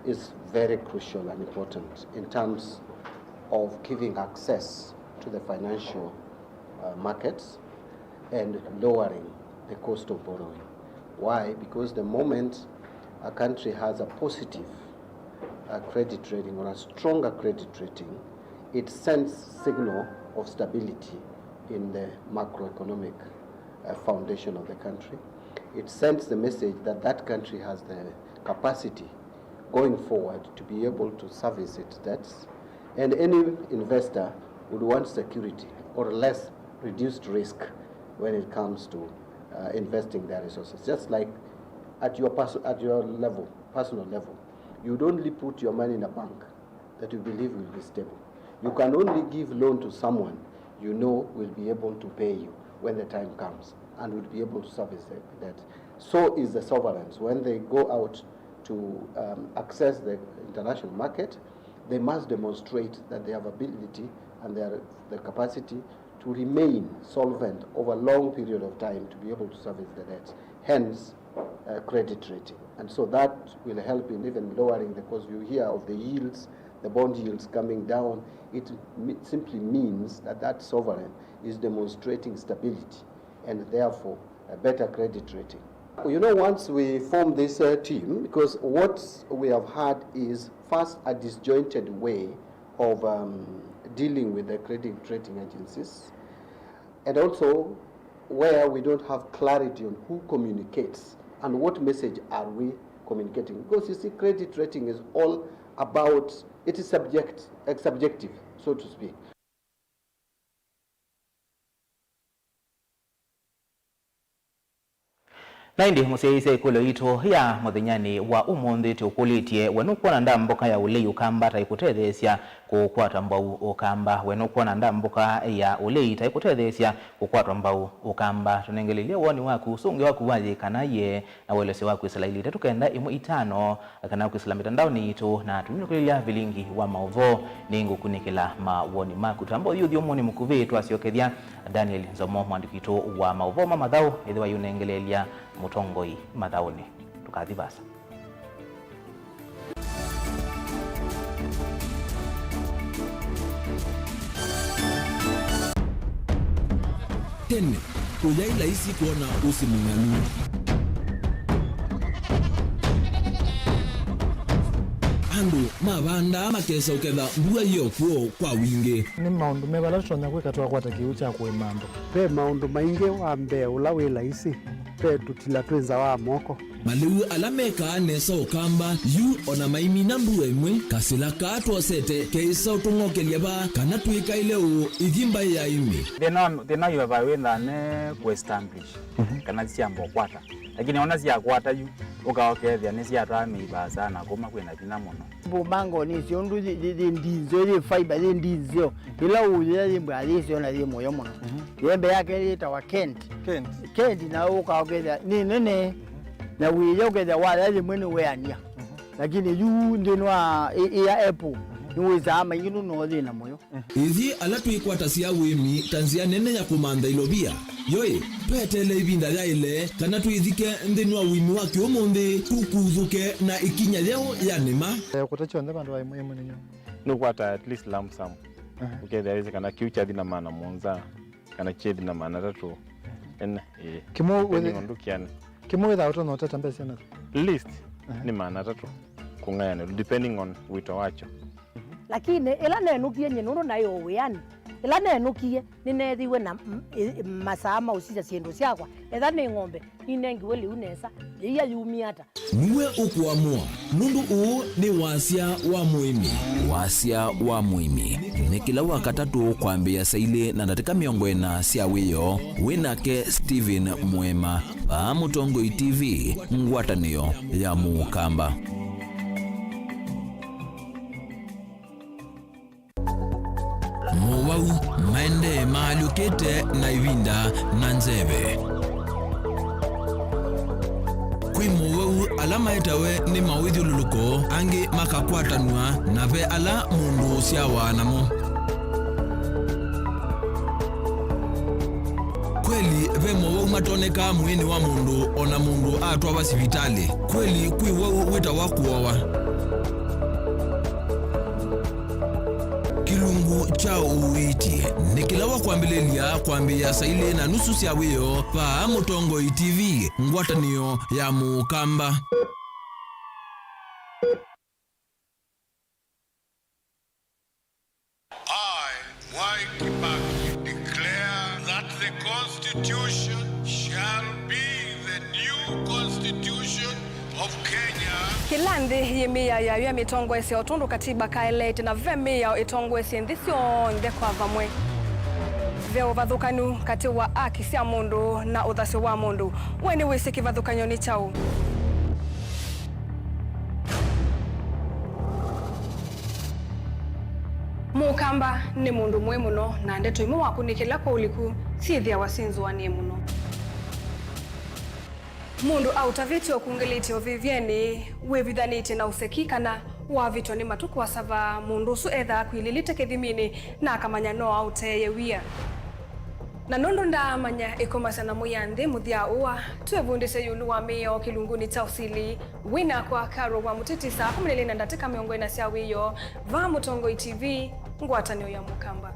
is very crucial and important in terms of giving access to the financial, uh, markets and lowering the cost of borrowing. Why? Because the moment a country has a positive, uh, credit rating or a stronger credit rating, it sends signal of stability in the macroeconomic, uh, foundation of the country. It sends the message that that country has the capacity going forward to be able to service its debts, and any investor would want security or less reduced risk when it comes to, uh, investing their resources. Just like at your pers-, at your level, personal level, you'd only put your money in a bank that you believe will be stable. You can only give loan to someone you know will be able to pay you when the time comes and will be able to service the debt. So is the sovereigns. When they go out to, um, access the international market, they must demonstrate that they have ability and they have the capacity to remain solvent over a long period of time to be able to service the debt. Hence, uh, credit rating. And so that will help in even lowering the cost. You hear of the yields, the bond yields coming down. It mi-, simply means that that sovereign is demonstrating stability and therefore a better credit rating. You know, once we formed this, uh, team, because what we have had is first a disjointed way of, um, dealing with the credit rating agencies, and also where we don't have clarity on who communicates and what message are we communicating. Because, you see, credit rating is all about, it is subject-, uh, subjective, so to speak. Na ĩndĩ mũsyaĩĩsya ĩkũlyo yitũ ya mũthenyanĩ wa ũmũnthĩ tũkũlĩtye, we nũkwona ndambũka ya ũlei ũkamba ta ĩkũtetheesya kũkwata mbau ũkamba? We nũkwona ndambũka ya ũlei ta ĩkũtetheesya kũkwatwa mbau ũkamba? Tũnengelelye woni waku, ũsũngĩo waku wa yĩ kana yĩe, na ũelesyo wa kwĩsĩla ilita tũkenda ĩmwe itano, kana kwĩsĩla mĩtandaonĩ yitũ, na tũinũkĩlĩlya vilingi wa maũvoo. Nĩngũkunĩkĩla mawoni maku. Tamba ũthi ũthyũmũnĩ mũkuvĩ, twasyokethya Daniel Nzomo, mwandĩki witũ wa maũvoo ma mathaũ, ethĩwa yũnengeleelya mũtongoi mathaũnĩ. Tũkathi vasa. Tene, kũyaĩ laisi kwona ũsĩ mũng'alu. Andũ mavandaa makesa ũketha mbua yĩ o kw'o kwa wingĩ. Nĩ maũndũ meva ala tũtonya kwĩka twakwata kĩw'ũ kya kũĩma andũ? Ve maũndũ maingĩ. Wa mbee ũla wĩ laisi, ve tũtila twĩ nza wa moko. Malĩu ala mekaa nesa ũkamba yu o na maimina mbua ĩmwe, kasĩla kaa twosete keĩsa ũtũng'okelya vaa kana twĩkaĩle ũũ ithi mbaĩ ya ĩmĩ. Thĩna, thĩna wĩ vaa wĩthaa me kũ establish, mhm, kana syamba ũkwata. Lakini ona syakwata yu, ũka ũkethĩa nĩsyatwaa mĩi vaasa na kũma kwĩna vinya mũno. Mbumangoni icio ũndũ yĩ, yĩ, yĩ ndinzeo, yĩ fiber, yĩ ndinzeo. Ĩla ũyĩa yĩ mbwa yĩseo na yĩ mũyo mũno. Mhm. Yembe yake yĩtawa Kent. Kent. Kent na ũka ũkethĩa nĩ nene. Na wĩya ũkethĩa waya yĩmwe nĩ weania. Mhm. Lakini yu nthĩnĩ wa ĩ-, ĩya apple, mhm, nĩwĩsaa maingĩ nũno thĩna mũyo. Ithyĩ ala twĩkwatasya ũĩmi ta nzĩa nene ya kũmantha ilovia, yoĩ, tweteele ĩvinda yaĩle kana twĩthike nthĩnĩ wa ũĩmi wa kĩũmũnthĩ, tũkuthũke na ĩkinya yeũ ya nĩma. Eh, kũta kyonthe vandũ va ĩmwe ĩmwe nĩ nyũmũ. Nũkwata at least lump sum. Aha. Ũkethĩa wĩsĩ kana kĩu kyathi na maana mũonza, kana kyethi na maana atatũ. Ene, ĩĩ. Kĩmwe depending wĩthĩ-, on ndũkĩane. Kĩmwe wĩthaa ũtonya ũteta mbesa na least, aha, nĩ maana atatũ kũng'ayanĩlwa, depending on wĩto wakyo. Lakini ĩla nenũkie nyie nũndũ naĩ o wĩanĩ, ĩla nenũkie nĩneethiwe na m-, ĩ-, masaa ma ũsisya syĩndũ syakwa, etha nĩ ng'ombe, ninengiwe lĩu nesa, yĩia yumie ata? Nĩwe ũkũamũa, nũndũ ũũ nĩ wasya wa mũĩmi. Wasya wa mũĩmi nĩ kĩla Wakatatũ kwambĩĩa saa ilĩ na ndatĩka mĩongo ĩna sya wĩoo. Wĩ nake Stephen Mwema, vaa Mũtongoi T V, ngwatanĩo ya Mũkamba. Mowau maendee maalyũkĩte na ĩvinda na nzeve. Kwĩ mowau ala maetawe nĩ mawĩthyũlũlũko, angĩ makakwatanw'a, na ve ala mũndũ ũsyawa namo. Kweli, ve mowau matonekaa mwĩĩnĩ wa mũndũ o na mũndũ atwawa sivitalĩ. Kweli, kwĩ wau wĩtawa kũowa. Kĩlungu kya ũiiti nĩ kĩla wa kwambĩlĩlya kwambĩĩa saa ilĩ na nusu sya wĩoo vaa Mũtongoi T V, ngwatanĩo ya Mũkamba. I, Mwai Kibaki, declare that the Constitution shall be the new Constitution of Kenya. Kĩla nthĩ yĩ mĩao yayo ya mĩtongoesye o tondũ katiba kaeleete, na ve mĩao ĩtongoesye nthĩ syonthe kwa vamwe. Ve ũvathũkanu katĩ wa aki sya mũndũ na ũthasyo wa mũndũ. We nĩwĩsĩ kĩvathũkany'o nĩ kyaũ? Mũkamba nĩ mũndũ mũĩ mũno, na ndeto imwe wakunĩkĩla kwa ũliku syĩthĩawa syĩ nzũanĩe mũno. Mũndũ aũtavĩtye ũkungĩlĩtye ũvĩvyenĩ, wĩvithanĩtye na ũseki, kana wavĩtwa nĩ matũ kũasava, mũndũ ũsu ethaa akwilĩlĩte kĩthiminĩ na akamanya no aũteeye wia. Na nũndũ ndaamanya ĩkomasya na mũya nthĩ mũthya ũa, twĩvundĩsye ĩũlũ wa mĩao kĩlungunĩ kya ũsili. Wĩ nakwa Carol wa Mũtiti saa kũmi na ilĩ na ndatĩka mĩongo ĩna sya wĩoo, vaa Mũtongoi T V, ngwatanĩo ya Mũkamba.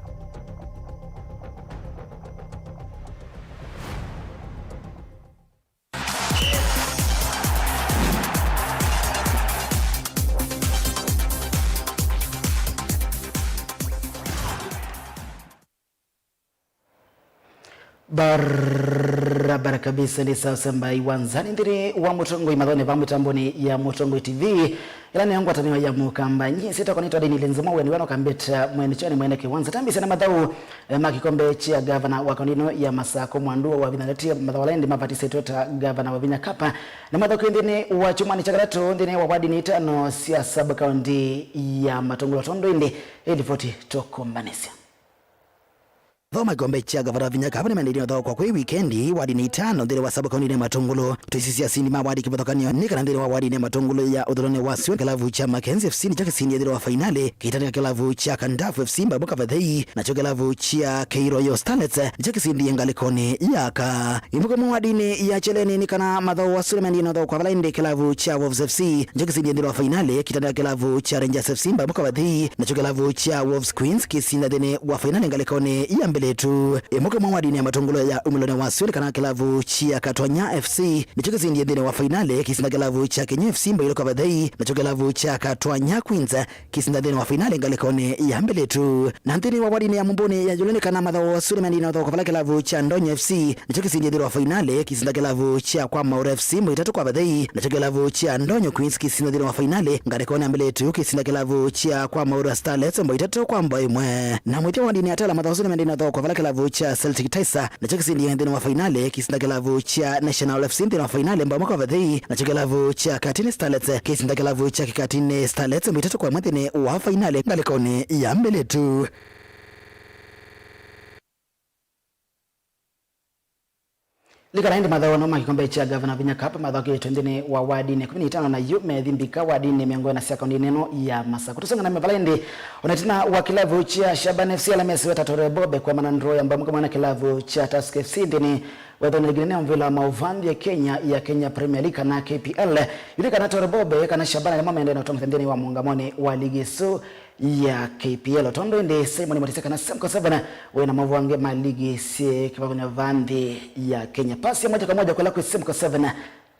Barabara kabisa, nĩ saa saba iwanzani nthĩnĩ wa Mũtongoi mathone va mĩtamboni ya Mũtongoi T V. Ĩla nĩyo ngwatanĩo ya Mũkamba. Nyie syĩtwa nĩtwa Daniel Nzimo, we nĩwe nokambĩta mwene kyoni mwene kĩwanza. Tambĩsya na mathaũ, eh, ma kĩkombe kya gavana wa kaunti ĩno ya Masakũ, Mwandu wa Wavithanĩtie mathaũ ala ĩndĩ mavatisĩtwe ta gavana wa vinya kapa. Na mathaũ nthĩnĩ wa kyumwanĩ kya katatũ nthĩnĩ wa wadi nĩ itano sya sub county ya Matũngũlũ. Tondũ ĩndĩ ĩ livoti tũkũmbanĩsya. Thoma kĩkombe kya gavana wa vinya kapa nĩmaendeeie na thokwa kwĩ wikendi, wadi nĩ itano nthĩnĩ wa sub county ya Matũngũlũ. Tũisisya asindi ma wadi kĩvathũkany'o nĩ kana nthĩnĩ wa wadi nĩ Matũngũlũ ya ũthũlũnĩ wa sua, kĩlavu kya Mackenzie F C nĩkyo kĩsindie nthĩnĩ wa fainali kĩtandĩka kĩlavu kya Kandafu F C mbambu kavathei, nakyo kĩlavu kya K Royal Starlets nĩkyo kĩsindie ngalĩkonĩ ya ka. Ĩmwe kwa wadinĩ ya Kyeleni nĩ kana mathaũ asu nĩmaendie na thokwa vala ĩndĩ kĩlavu kya Wolves F C nĩkyo kĩsindie nthĩnĩ wa fainali kĩtandĩka kĩlavu kya Rangers F C mbambu kavathei, nakyo kĩlavu kya Wolves Queens kĩsinda nthĩnĩ wa fainali ngalĩkonĩ ya mbĩlĩtu. Ĩmwe kwa wadinĩ ya Matũngũlũ ya umĩlonĩ wa sua nĩ kana kĩlavu kya Katwanya F C nĩkyo kĩsindie nthĩnĩ wa fainali kĩsinda kĩlavu kya Kenya F C mbao ilĩ kwa vathei, nakyo kĩlavu kya Katwanya Queens kĩsinda nthĩnĩ wa fainali ngalĩkonĩ ya mbĩlĩtu. Na nthĩnĩ wa wadinĩ ya Mũmbũnĩ ya ĩũlũ nĩ kana mathaũ asu nĩmaendie na thokwa vala kĩlavu kya Ndonyo F C nĩkyo kĩsindie nthĩnĩ wa fainali kĩsinda kĩlavu kya Kwa Maũra F C mbao itatũ kwa vathei, nakyo kĩlavu kya Ndonyo Queens kĩsinda nthĩnĩ wa fainali ngalĩkonĩ ya mbĩlĩtu kĩsinda kĩlavu kya Kwa Maũra Starlets mbao itatũ kwa mbao ĩmwe. Na mũthya wa wadinĩ ya Tala mathaũ asu nĩmaendie na thokwa vala kĩlavu kya Celtic Ticer nakyo kĩsindie nthĩnĩ wa fainali kĩsinda kĩlavu kya National F C nthĩnĩ wa fainali mbao ĩmwe kwa vathei, nakyo kĩlavu kya Katini Starlets kĩsinda kĩlavu kya Kikatini Starlets mbao itatũ kwa ĩmwe nthĩnĩ wa fainali ngalĩkonĩ ya mbĩlĩtu. Likana ĩndĩ mathaũ ano ma kĩkombe kya Gavana Vinya Cup mathaũkĩtwe nthĩnĩ wa wadinĩ ĩkũmi na itano na yu methi mbika wadinĩ mĩongo ĩna sya kaunti nene ya Masakũ. Tũsonge na mbee vala ĩndĩ, ona ĩtina wa kĩlavu kya Shaban F C ala mesiwe ta Tore Bobe kwemana ndroo ya mbamũka mwana kĩlavu kya Tusker F C nthĩnĩ wa ĩthonyo ligi nene ya mũvĩla wa maũvanthĩ ya Kenya ya Kenya Premier League kana K P L. Yũlikana Tore Bobe kana Shaban nĩmo mendee na ũtong'ethya nthĩnĩ wa mũũngamonĩ wa ligi ĩsu ya K P L. Tondũ ĩndĩ Simon Matise kana Simco seven wĩ na maũvoo angĩ ma ligi syĩ kĩvathũkany'o va nthĩ ya Kenya. Pasi ya moja kwa moja kũla kwĩ Simco seven.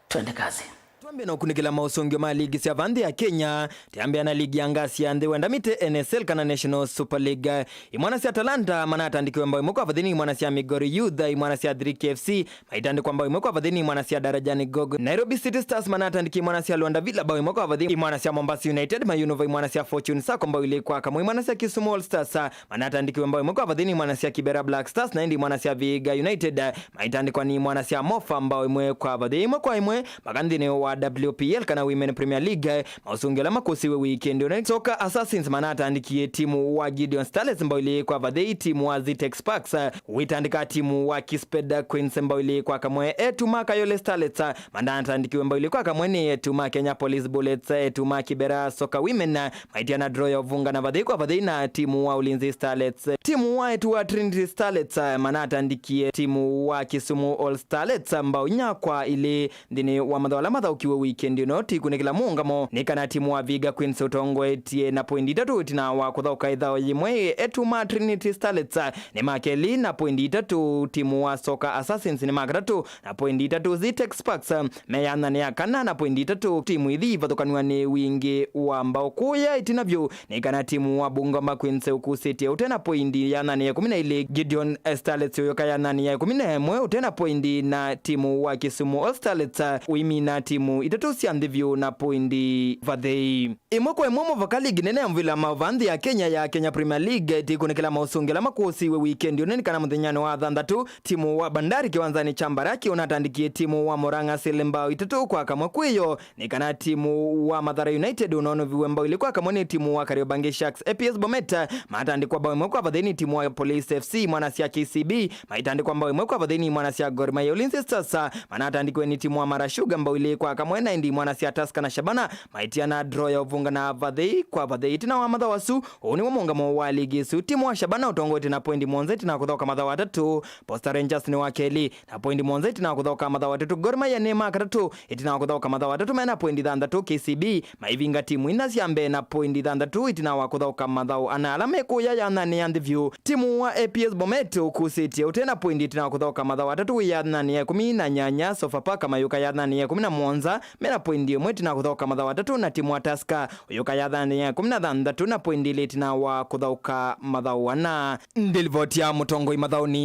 Twende kazi. Twambie na ũkunĩkĩla maũsũngĩo ma ligi sya va nthĩ ya Kenya. Tũyambĩa na ligi ya ngasi ya nthĩ wa Ndamite N S L kana National Super League. Imwana sya Talanta manatandĩkiwe mbao ĩmwe kwa vathei nĩ imwana sya Migori Youth, imwana sya Three K F C maitandĩkwa mbao ĩmwe kwa vathei nĩ imwana sya Darajani Gog. Nairobi City Stars manatandĩkie imwana sya Luanda Villa mbao ĩmwe kwa vathei, imwana sya Mombasa United mayunũva imwana sya Fortune Sacco mbao ilĩ kwa kamwe, imwana sya Kisumu All Stars manatandĩkiwe mbao ĩmwe kwa vathei nĩ imwana sya Kibera Black Stars, na ĩndĩ imwana sya Vihiga United maitandĩkwa nĩ imwana sya Mofa mbao ĩmwe kwa vathei. Ĩmwe kwa ĩmwe, maka nthĩnĩ wa W P L kana Women Premier League, maũsũngĩo ala makũsĩwe wikendi ũno, Soccer Assassins manatandĩkie timu wa Gideon Starlets mbao ilĩ kwa vathei, timu wa Zitex Sparks wĩtandĩka timu wa Kisped Queens mbao ilĩ kwa kamwe. Etu ma Kayole Starlets manatandĩkiwe mbao ilĩ kwa kamwe nĩ etu ma Kenya Police Bullets. Etu ma Kibera Soccer Women maitia na draw ya ũvungana vathei kwa vathei na timu wa Ulinzi Starlets. Timu wa etu wa Trinity Starlets manatandĩkie timu wa Kisumu All Starlets mbao inya kwa ilĩ nthĩnĩ wa mathaũ ala mathaũkiwe wikendi ĩno. Tũikunĩkĩla mũũngamo nĩ kana timu wa Vihiga Queens ũtongoetye na poindi itatũ ĩtina wa kũthaũka ĩthaũ yĩmwe. Etu ma Trinity Starlets nĩ ma kelĩ na poindi itatũ, timu wa Soccer Assassins nĩ ma katatũ na poindi itatũ, Zitex Sparks me yathanĩ ya kana na poindi itatũ. Timu ithi ivathũkanw'a nĩ wingĩ wa mbao. Kũya ĩtina vyũ nĩ kana timu wa Bungoma Queens ũkusĩtye ũte na poindi yathanĩ ya ĩkũmi na ilĩ, Gideon Starlets ũyũka yathanĩ ya ĩkũmi na ĩmwe ũte na poindi, na timu wa Kisumu All Starlets ũimina timu itatũ sya nthĩ vyũ na poindi vathei. Ĩmwe kwa ĩmwe, mũvaka ligi nene ya mũvila wa maũvaa nthĩ ya Kenya ya Kenya Premier League ĩtikunĩkĩla maũsũngĩo ala makũsĩiwe wikendi ĩno, nĩ kana mũthenyanĩ wa thanthatũ, timu wa Bandari kĩwanzanĩ kya Mbaraki ũnatandĩkie timu wa Murang'a Seal mbao itatũ kwa kamwe kwĩyo, nĩ kana timu wa Mathare United ũnonoviwe mbao ilĩ kwa kamwe nĩ timu wa Kariobangi Sharks. A P S Bomet matandĩkwa mbao ĩmwe kwa vathei nĩ timu wa Police F C, mwana sya K C B maitandĩkwa mbao ĩmwe kwa vathei nĩ mwana sya Gor Mahia. Ulinzi Stars manatandĩkiwe nĩ timu wa Mara Sugar mbao ilĩ kwa kamwe, na ĩndĩ mwana sya Tusker na Shabana maitiana draw ya ũvungana vathei kwa vathei. Ĩtina wa mathaũ asu, ũũ nĩw'o mũũngamo wa ligi ĩsu. Timu wa Shabana ũtongoete na poindi mũonza ĩtina wa kũthaũka mathaũ atatũ. Posta Rangers nĩ wa kelĩ na poindi mũonza ĩtina wa kũthaũka mathaũ atatũ. Gor Mahia nĩ ma katatũ ĩtina wa kũthaũka mathaũ atatũ mena poindi thanthatũ. K C B maivinga timu inya sya mbee na poindi thanthatũ ĩtina wa kũthaũka mathaũ ana ala mekũya yathanĩ ya nthĩ vyũ. Timu wa A P S Bomet ũkusĩtye ũte na poindi ĩtina wa kũthaũka mathaũ atatũ wĩ yathanĩ ya ĩkũmi na nyanya. Sofapaka mayũka yathanĩ ya ĩkũmi na mũonza mena poindi ĩmwe ĩtina wa kũthaũka mathaũ atatũ, na timu wa Tusker ũyũka yathanĩ ya ĩkũmi na thanthatũ na poindi ilĩ ĩtina wa kũthaũka mathaũ ana. Nĩ livoti ya mũtongoi mathaũnĩ.